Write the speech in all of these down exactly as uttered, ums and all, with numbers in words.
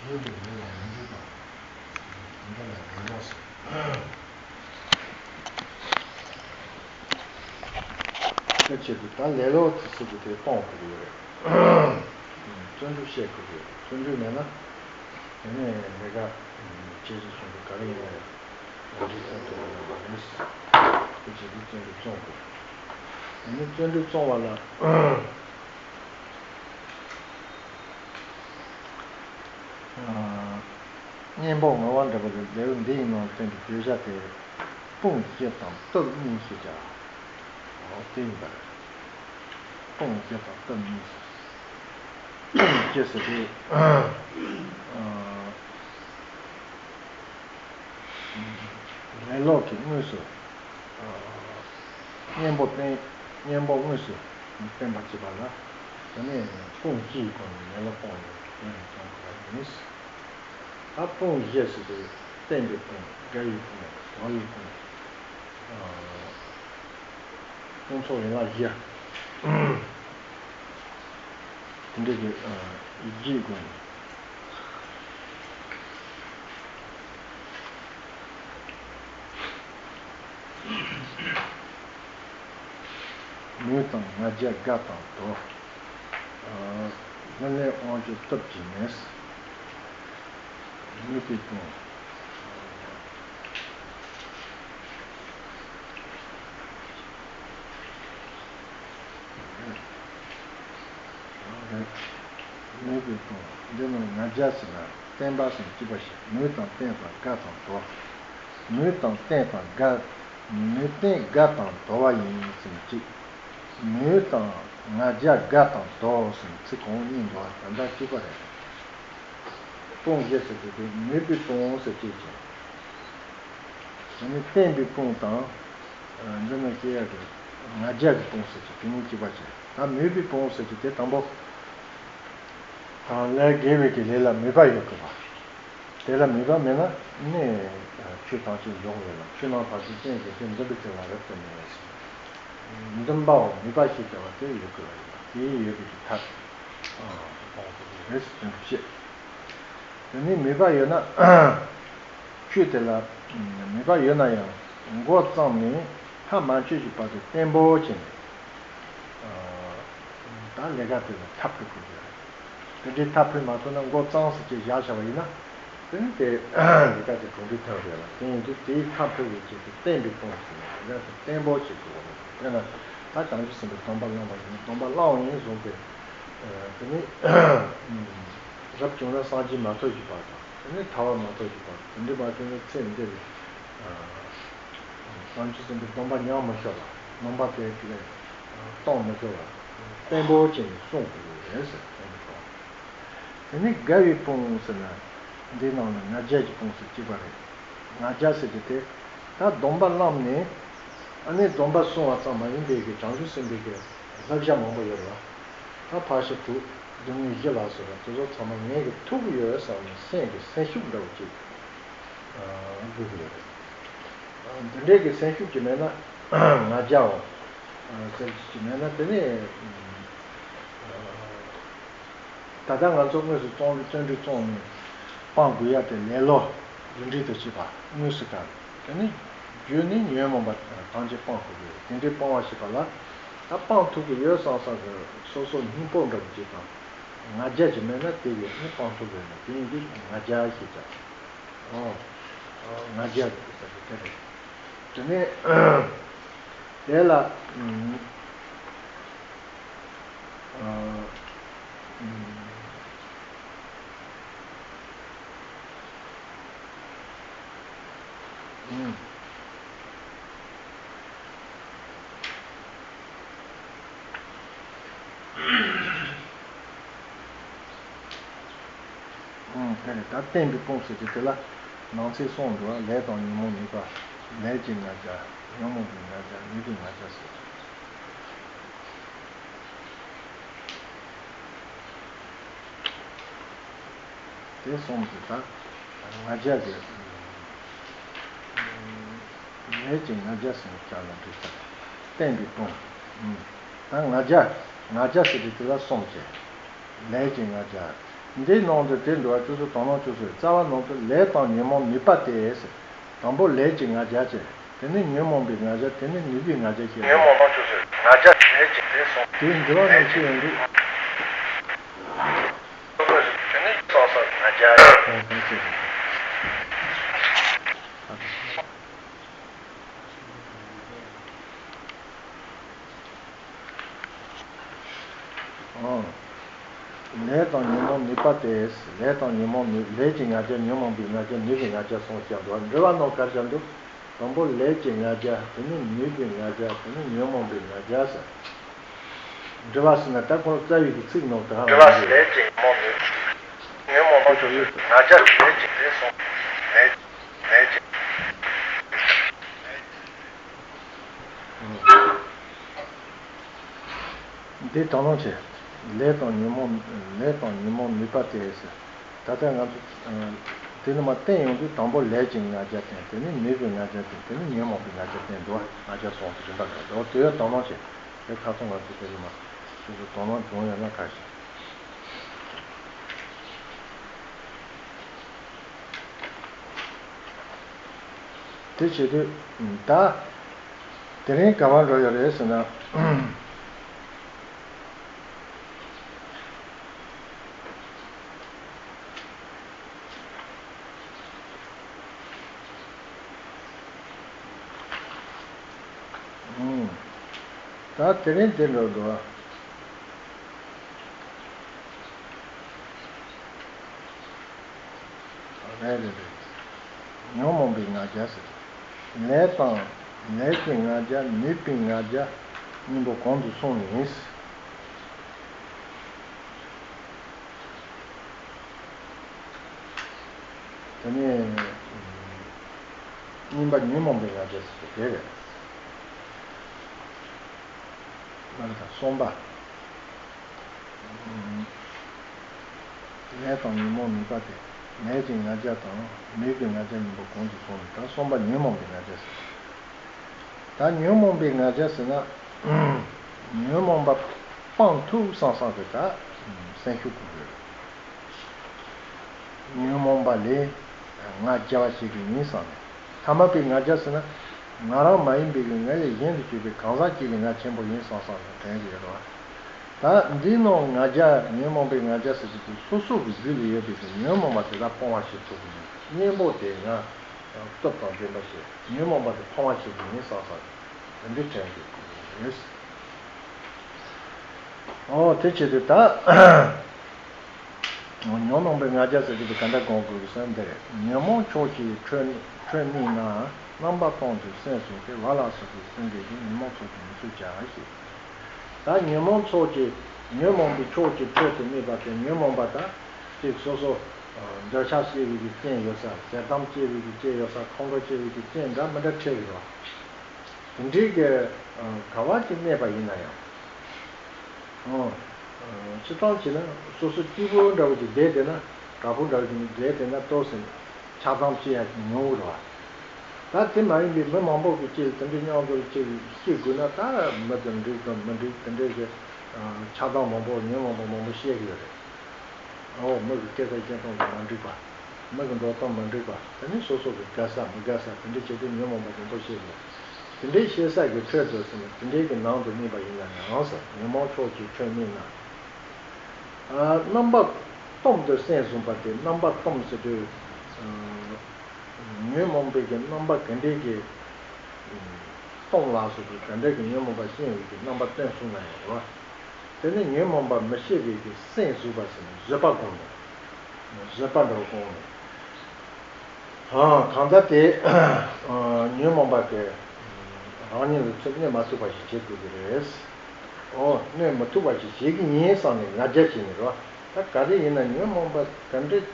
ཡོད་པའི་མི་ལ་ཡོན་ཏན་དང་། དེ་འདྲ་ལ་ལེ་ལོ་ཟེར། ཁྱད་ཆོས་དེ་ད་ལེ་ལོ་དེ་ཟེར་གྱི་དེ་སྤོང་དགོས་ཀྱི་ཡོད་རེད། བརྩོན་འགྲུས་བཤད་དགོས་ཀྱི་ཡོད་རེད། བརྩོན་འགྲུས་མེད་ན། དེ་ནས་ལས་ཀ་ཇེ་ཆེ་སོང་གི་ག་རེ་ཡིན་ན་ཡང་འགྲིག་ཐུབ་ཐུབ་པ་ཡོད་མ་རེད། དེ་བྱས་ཏེ་བརྩོན་འགྲུས་བརྩོན་དགོས། དེ་ནས་བརྩོན་འགྲུས་བརྩོན་པ་ལ། གཉེན་པོ་ངོ་བོ་འདྲ་བ་ལས་ལེའུ་འདི་ཡི་ནང་བསྟན་པའི་བརྗོད་བྱ་དེ་དཔུང་བཞི་དང་སྟོབས་གཉིས་ཞེས་བྱ། འོ་དེ་ཡིན་པ་རེད། དཔུང་བཞི་དང་སྟོབས་གཉིས་ཞེས་ཟེར་དུས། ལེ་ལོ་གི་དངོས་སུ་གཉེན་པོ་བསྟེན། གཉེན་པོ་དངོས་སུ་བསྟེན་པར་བྱེད་པ་ལ། དེ་ནས་དཔུང་བཞིའི་སྒོ་ནས་ལེ་ལོ་སྤོང་བའི་དོན་ལ་སྦྱོང་དགོས་པ་ཡིན། ད་དཔུང་བཞི་ཟེར་དུས་བསྟེན་པའི་དཔུང་། དགའ་བའི་དཔུང་། བཟོ་བའི་དཔུང་། དཔུང་ཚོགས་ཡན་ལག་བཞི། དེ་འདྲ་གི་ཡིག་བརྒྱའི་སྒོ་ནས། མོས་དང་ང་རྒྱལ་དགའ་དང་དོ། ལྷུར་ལེན་དབང་ཕྱུག་སྟོབས་ཀྱིས་མེད། མོས་པའི་དཔུང་། མོས་པའི་དཔུང་། འདི་ནི་ང་རྒྱལ་ཟེར་ན་བསྟེན་པ་ཟེར་ན་གཅིག་པ་ཞིག་མོས་དང་བསྟེན་དང་དགའ་དང་དོ། མོས་དང་བསྟེན་དང་དགའ། མོས་བསྟེན་དགའ་དང་དོ་བ་ཡིན་ཟེར་ན་གཅིག་མོས་དང་ང་རྒྱལ་དགའ་དང་དོ་ཟེར་ན་ཚིག་གོང་གཉིས་འདུག་པ། ད་ལྟ་གཅིག་པ་རེད། དཔུང་བཞི་ཟེར་དུས་དེ་མོས་པའི་དཔུང་ཟེར་གཅིག་བྱས། དེ་ནས་བསྟེན་པའི་དཔུང་དང་། འདི་ནི་སྐྱེ་ཡག་གི་ང་རྒྱལ་གྱི་དཔུང་ཟེར་གྱི་དེ་གཉིས་གཅིག་པ་བྱས། ད་མོས་པའི་དཔུང་ཟེར་གྱི་དེ་དང་པོ། ལས་དགེ་བའི་གི་ལས་ལ་མོས་པ་ཡོད་དགོས་པ། དེ་ལ་མོས་པ་མེད་ན་ནི་ཆོས་ཐམས་ཅད་འཇོག་ཡོད་ལ། ཆོས་རྣམས་ཕར་ཕྱིན་རྐྱེན་བཞི་སྟེ། འདུན་པའི་རྩེ་ལ་རབ་ཏུ་གནས་ཟེར། འདུན་པའམ་མོས་པ་ཞེས་བྱ་བ་དེ་ཡོད་དགོས་པ་ཡིན་པ། དེའི་ཡོད་པའི་གི་ཐབས་སྤོང་དགོས་པ་རེད་ཟེར་དུས་བཤད། དེ་ནས་མོས་པ་ཡོད་ན། ཆོས་དེ་ལ་མོས་པ་ཡོད་ན་ཡང་མགོ་བརྩམས་ནས་ཐག་མ་ཆོད་ཀྱི་བར་དུ་བརྟན་པོ་བྱས་ནས། ད་ལས་ཀ་དེ་ལ་མཐའ་ཕུད་དགོས་ཀྱི་རེད། དེ་འདྲའི་མཐའ་ཕུད་མ་ཐུབ་ན་མགོ་བརྩམས་ཟེར་གྱི་བཞག་བཞག་པ་ཡིན་ན། དེ་ནི་དེ་ལས་ཀ་དེ་གྲུབ་འབྲས་ཐོན་རེད་ལ། དེ་ཡིན་དུས་དེའི་མཐའ་ཕུད་པའི་ཆེད་དུ་བསྟེན་པའི་དཔུང་ཟེར་ནས་ལས་ཀ་དེ་བརྟན་པོ་བྱེད་དགོས་པ་རེད། དཔེར་ན་ད་བྱང་ཆུབ་སེམས་དཔའི་སྡོམ་པ་བླངས་པ་ཡིན་ན། སྡོམ་པ་བླངས་པ་ཡིན་བཟུང་སྟེ། དེ་ནི་རབ་བྱུང་ན་སངས་རྒྱས་མ་ཐོབ་ཀྱི་བར་དང་། དེ་ནི་ཐར་པ་མ་ཐོབ་ཀྱི་བར། དེ་འདྲའི་བར་དུ་ནི་ཚེ་འདི་ལ་བྱང་ཆུབ་སེམས་དཔའི་སྡོམ་པ་ཉམས་མི་ཤོར་བ། སྡོམ་པ་དེ་གི་གཏོང་མི་ཤོར་བ། བརྟན་པོ་བྱས་ནས་སྲུང་དགོས་ཀྱི་རེད་ཟེར། བསྟེན་པའི་དཔུང་། དེ་ནི་དགའ་བའི་དཔུང་ཟེར་ན། འདིའི་ནང་ལ་ང་རྒྱལ་གྱི་དཔུང་ཟེར་གཅིག་པ་རེད། ང་རྒྱལ་ཟེར་གྱི་དེ། ད་སྡོམ་པ་བླངས་ནས། ཨ་ནི་སྡོམ་པ་བསྲུང་བ་ཙམ་མ་ཡིན་པའི་གི་བྱང་ཆུབ་སེམས་དཔའི་གི་བསླབ་བྱ་མང་པོ་ཡོད་རེད་བ། ད་ཕར་ཕྱིན་དྲུག་སྡུག་བསྔལ་བཞི་ལ་སོགས་པ་དེ་ཚོ་ཚང་མ་ངེད་ཀྱིས་ཐུབ་ཀྱི་ཡོད་བསམ་ནས་སེམས་ཀྱི་སེམས་ཤུགས་འདྲ་བོ་ཅིག་དགོས་ཀྱི་ཡོད་རེད། འདི་འདྲའི་གི་སེམས་ཤུགས་ཅིག་མེད་ན། ང་རྒྱལ་བ་སེམས་ཤུགས་ཅིག་མེད་ན། དེ་ནས་ད་ལྟ་ང་ཚོ་དངོས་སུ་བརྩོན་བརྩོན་འགྲུས་བརྩོན་ནས་སྤང་དགོས་ཡ་དེ་ལེ་ལོ་རིགས་འགྲེ་དང་བཅས་པ་དངོས་སུ་གང་། དེ་ནི་རྒྱུ་ནི་ཉོན་མོངས་པ་ཐམས་ཅད་སྤང་དགོས་ཀྱི་ཡོད། དེ་འདྲའི་སྤང་བ་ཞེས་པ་ལ། ད་སྤང་ཐུབ་ཀྱི་ཡོད་བསམ་བསམ་གྱི་སོ་སོ་སྙིང་པོ་འདྲ་བོ་ཅིག་དང་། ང་རྒྱལ་ཅིག་མེད་ན་དེ་ཡིས་ནི་སྤང་ཐུབ་ཀྱི་ཡོད་ན། དེ་ཡིན་དུས་ང་རྒྱལ་ཞེས་བྱ། ཨོ། ང་རྒྱལ་ཟེར་གྱི་དེ་རེད། དེ་ནས་དེ་ལ། ཨང་། དེ་ནས་ད་བསྟེན་པའི་དཔུང་ཟེར་གྱི་དེ་ལ་ནང་གསེས་གསུམ་འདུག་པ། ལས་དང་ཉོན་མོངས་མེད་པ། ལས་ཀྱི་ང་རྒྱལ། ཉོན་མོངས་པའི་ང་རྒྱལ། མེད་པའི་ང་རྒྱལ་ཟེར། དེ་གསུམ་དེ་ད་ང་རྒྱལ་གྱི། ལས་ཀྱི་ང་རྒྱལ་ཟེར་ནས་བྱ་ལ་འགྲིག་ས་རེད། བསྟེན་པའི་དཔུང་། ད་ང་རྒྱལ། ང་རྒྱལ་ཟེར་དུས་དེ་ལ་གསུམ་བྱས། ལས་ཀྱི་ང་རྒྱལ། འདིའི་ནང་དུ་དེ་འདྲ་བ་ཅུ་ཚོ་དང་ནང་ཅུ་ཚོ་རྩ་བ་ནང་དུ་ལས་དང་ཉོན་མོངས་ནུས་པ་སྟེ། དང་པོ་ལས་ཀྱི་ང་རྒྱལ་བྱས། དེ་ནས་ཉོན་མོངས་པའི་ང་རྒྱལ། དེ་ནས་ནུས་པའི་ང་རྒྱལ་བྱས། ཉོན་མོངས་པ་ཅུ་ཚོ་ང་རྒྱལ་ལས་ཀྱི་དེ་སོང་། དེའི་འགྲེལ་བ་རྣམས་ཤེས་ཡོང་དུས། དེ་ནས་སོང་སོང་ང་རྒྱལ། ཨང་། ལས་དང་ཉོན་མོངས་ནུས་པ་སྟེ། ལས་དང་ཉོན་མོངས་ནུས། ལས་ཀྱི་ང་རྒྱལ། ཉོན་མོངས་པའི་ང་རྒྱལ། ནུས་པའི་ང་རྒྱལ་གསུམ་བཤད་འདུག་འགྲེལ་བ་ནང་ག་རེ་བཤད་འདུག་དང་པོ་ལས་ཀྱི་ང་རྒྱལ། དེ་ནས་ནུས་པའི་ང་རྒྱལ། དེ་ནས་ཉོན་མོངས་པའི་ང་རྒྱལ་ཟེར། འགྲེལ་བ་ཟེར་ན་ད་ཁོང་རྩ་བའི་གི་ཚིག་ནང་དུ་ཧ་འགྲེལ་བ་ལས་ཀྱི་ཉོན་མོངས་ནུས། ཉོན་མོངས་པ་ཅུ་ཚོ་ང་རྒྱལ་ལས་ཀྱི་དེ་སོང་། ལས་ལས་ཀྱི། འདི་དང་ལོངས་ཆེ། ལས་དང་ཉོན་མོངས། ལས་དང་ཉོན་མོངས་ནུས་པ་སྟེ་ཟེར། ད་ལྟ་ང་ཚོ་དེ་ནི་མ་བསྟན་ཡོང་དུས་དང་པོ་ལས་ཀྱི་ང་རྒྱལ་བསྟན། དེ་ནས་ནུས་པའི་ང་རྒྱལ་བསྟན། དེ་ནས་ཉོན་མོངས་པའི་ང་རྒྱལ་བསྟན་འདུག་ང་རྒྱལ་སོང་དུ་རིམ་པ་འགྲོ་འདུག་དེ་ཡང་དང་ལོངས་ཆེ། དེ་ཁ་སང་ང་ཚོ་དེ་ནི་མ་ཁྱོད་ཚོ་དང་ལོངས་བྱུང་ཡོད་ན་ཁ་ཤས། དེ་བྱེད་དུས་ད་དེ་རིང་ག་བར་འགྲོ་ཡོད་རེད་ཟེར་ན། ད་དེ་རིང་དེ་འགྲོ་འགྲོ། རེད་རེད་རེད། ཉོན་མོངས་པའི་ང་རྒྱལ་ཟེར། ལས་དང་ལས་ཀྱི་ང་རྒྱལ། ནུས་པའི་ང་རྒྱལ་གཉིས་པོ་གོང་དུ་སོང་ནས། དེ་ནས་གཉིས་པ་ཉོན་མོངས་པའི་ང་རྒྱལ་ཟེར་དེ་རེད། ལ་ལ་དང་གསུམ་པ། ལས་དང་ཉོན་མོངས་ནུས་པ་སྟེ། ལས་ཀྱི་ང་རྒྱལ་དང་ནུས་པའི་ང་རྒྱལ་གཉིས་པོ་གོང་དུ་སོང་ནས་ད་གསུམ་པ་ཉོན་མོངས་པའི་ང་རྒྱལ་ཟེར། ད་ཉོན་མོངས་པའི་ང་རྒྱལ་ཟེར་ན། ཉོན་མོངས་པ་སྤང་ཐུབ་བསམ་བསམ་དེ་ད་སེམས་ཤུགས་དགོས་དགོས། ཉོན་མོངས་པ་ལས་ང་རྒྱལ་བ་ཞིག་གི་ཡིན་བསམ་ནས། ཐ་མལ་པའི་ང་རྒྱལ་ཟེར་ན། ང་རང་མ་ཡིན་པའི་གི་ང་ལས་གཞན་དུ་གྱུར་པའི་གང་ཟག་གཅིག་གི་ང་ཆེན་པོ་ཡིན་བསམ་བསམ་ནས་དྲན་གྱི་ཡོད་རེད་བ། ད་འདིའི་ནང་ང་རྒྱལ། ཉོན་མོངས་པའི་ང་རྒྱལ་ཟེར་གྱི་དེ་སོ་སོ་གི་རྒྱུད་ལ་ཡོད་པའི་གི་ཉོན་མོངས་པ་དེ་དག་སྤོང་བ་ཞིག་ཐུབ་ཀྱི་མེད། གཉེན་པོ་དེ་ང་སྟོབས་དང་ལྡན་པ་ཞིག་ཉོན་མོངས་པ་དེ་སྤང་བ་ཞིག་ཡིན་བསམ་བསམ་ནས་དེ་འདྲའི་དྲན་གྱི་ཡོད། ཨོ་དེ་བྱེད་དུས་ད། ཉོན་མོངས་པའི་ང་རྒྱལ་ཟེར་གྱི་དེ་ག་འདྲ་སྒོམ་དགོས་ཀྱི་ཟེར་འདིར། ཉོན་མོངས་ཕྱོགས་ཀྱི་ཁྲོད་ཁྲོད་དམིགས་ན། རྣམ་པ་སྟོང་དུ་སེམས་བཟུང་སྟེ། བ་ལ་སོགས་པའི་སེམས་ཀྱིས་ཀྱང་། ཉོན་མོངས་ཚོགས་ཀྱིས་མི་ཚུགས་ཀྱང་ཞེས། ད་ཉོན་མོངས་ཚོགས་ཀྱི། ཉོན་མོངས་པའི་ཕྱོགས་ཀྱི་ཁྲོད་དུ་དམིགས་པ་དེ། ཉོན་མོངས་པ་ད་ཅིག་སོ་སོ་འདོད་ཆགས་སྐྱེ་བའི་གི་རྐྱེན་ཡོད་ས། ཞེ་སྡང་སྐྱེ་བའི་གི་རྐྱེན་ཡོད་ས། ཁོང་ཁྲོ་སྐྱེ་བའི་གི་རྐྱེན་འདྲ་མི་འདྲ་འཕྲད་ཡོད་རེད། དེ་འདྲའི་གི་ག་བ་ཅིག་གནས་པ་ཡིན་ན་ཡང་། ཨང་། སྤྱིར་བཏང་བྱས་ན་སོ་སོ་སྐྱིད་པོ་འདྲ་བོ་ཅིག་བསྡད་བསྡད་ན། དྲག་པོ་འདྲ་བོ་ཅིག་བསྡད་བསྡད་ན་ཏོག་ཙམ་ཆགས་སྡང་སྐྱེ་ཡ་ཅིག་ཉུང་བོ་རེད་བ། ད་དེ་མ་ཡིན་པའི་མི་མང་པོ་གི་ཅིག་དེ་འདྲའི་མཉམ་དུ་ཅིག་སྐྱིད་དགོས་ན། ད་མི་དང་འགྲིག་དང་མི་འགྲིག་དེ་འདྲའི་གི་ཆགས་སྡང་མང་པོ། ཉོན་མོངས་པ་མང་པོ་སྐྱེ་གི་ཡོད་རེད། ཨོ་མི་གི་སྐད་ཆ་སྐྱོན་སྟངས་དང་མ་འགྲིག་པ། མི་གི་འགྲོ་སྟངས་མ་འགྲིག་པ། དེ་ནི་སོ་སོ་གི་དགའ་ས་མི་དགའ་ས་དེ་འདྲ་བྱེད་དུས་ཉོན་མོངས་པ་མང་པོ་སྐྱེ་གི་ཡོད། དེ་འདྲའི་ཤེས་ས་གི་ཁྲོད་དུ་ཟེར་ན་དེ་འདྲའི་གི་ནང་དུ་དམིགས་པ་ཡིན་ན་ཡང་ཟེར། ཉོན་མོངས་ཕྱོགས་ཀྱི་ཁྲོད་དམིགས་ན། ཨ་རྣམ་པ་སྟོང་དུ་སེམས་བཟུང་བ་སྟེ། རྣམ་པ་སྟོང་ཟེར་དུས་ཉོན་མོངས་པའི་གི་རྣམ་པ་ག་འདྲའི་གི་སྟོང་ལ་སོགས་པའི་ག་འདྲའི་གི་ཉོན་མོངས་པ་ཤེས་པའི་གི་རྣམ་པ་སྟོང་གསུངས་ན་ཡང་རེད་བ། དེ་ནི་ཉོན་མོངས་པ་མི་ཤེས་པའི་གི་སེམས་བཟུང་བ་ཟེར་ན་བཟོད་པ་སྒོམ་ནས། བཟོད་པ་འདྲ་བོ་སྒོམ་ནས། ཨ་གང་ལྟར་དེ་ཉོན་མོངས་པ་དེ་རང་ཉིད་ལ་ཚུར་གནོད་མ་ཐུབ་པ་ཞིག་བྱེད་དགོས་ཀྱི་རེད། ཨོ་གནོད་མི་ཐུབ་པ་ཞིག་བྱེད་ཀྱི་ཡིན་བསམ་ནས་ང་རྒྱལ་བྱེད་ནི་རེད་བ། ད་ག་རེ་ཡིན་ན་ཉོན་མོངས་པ་ག་འདྲ།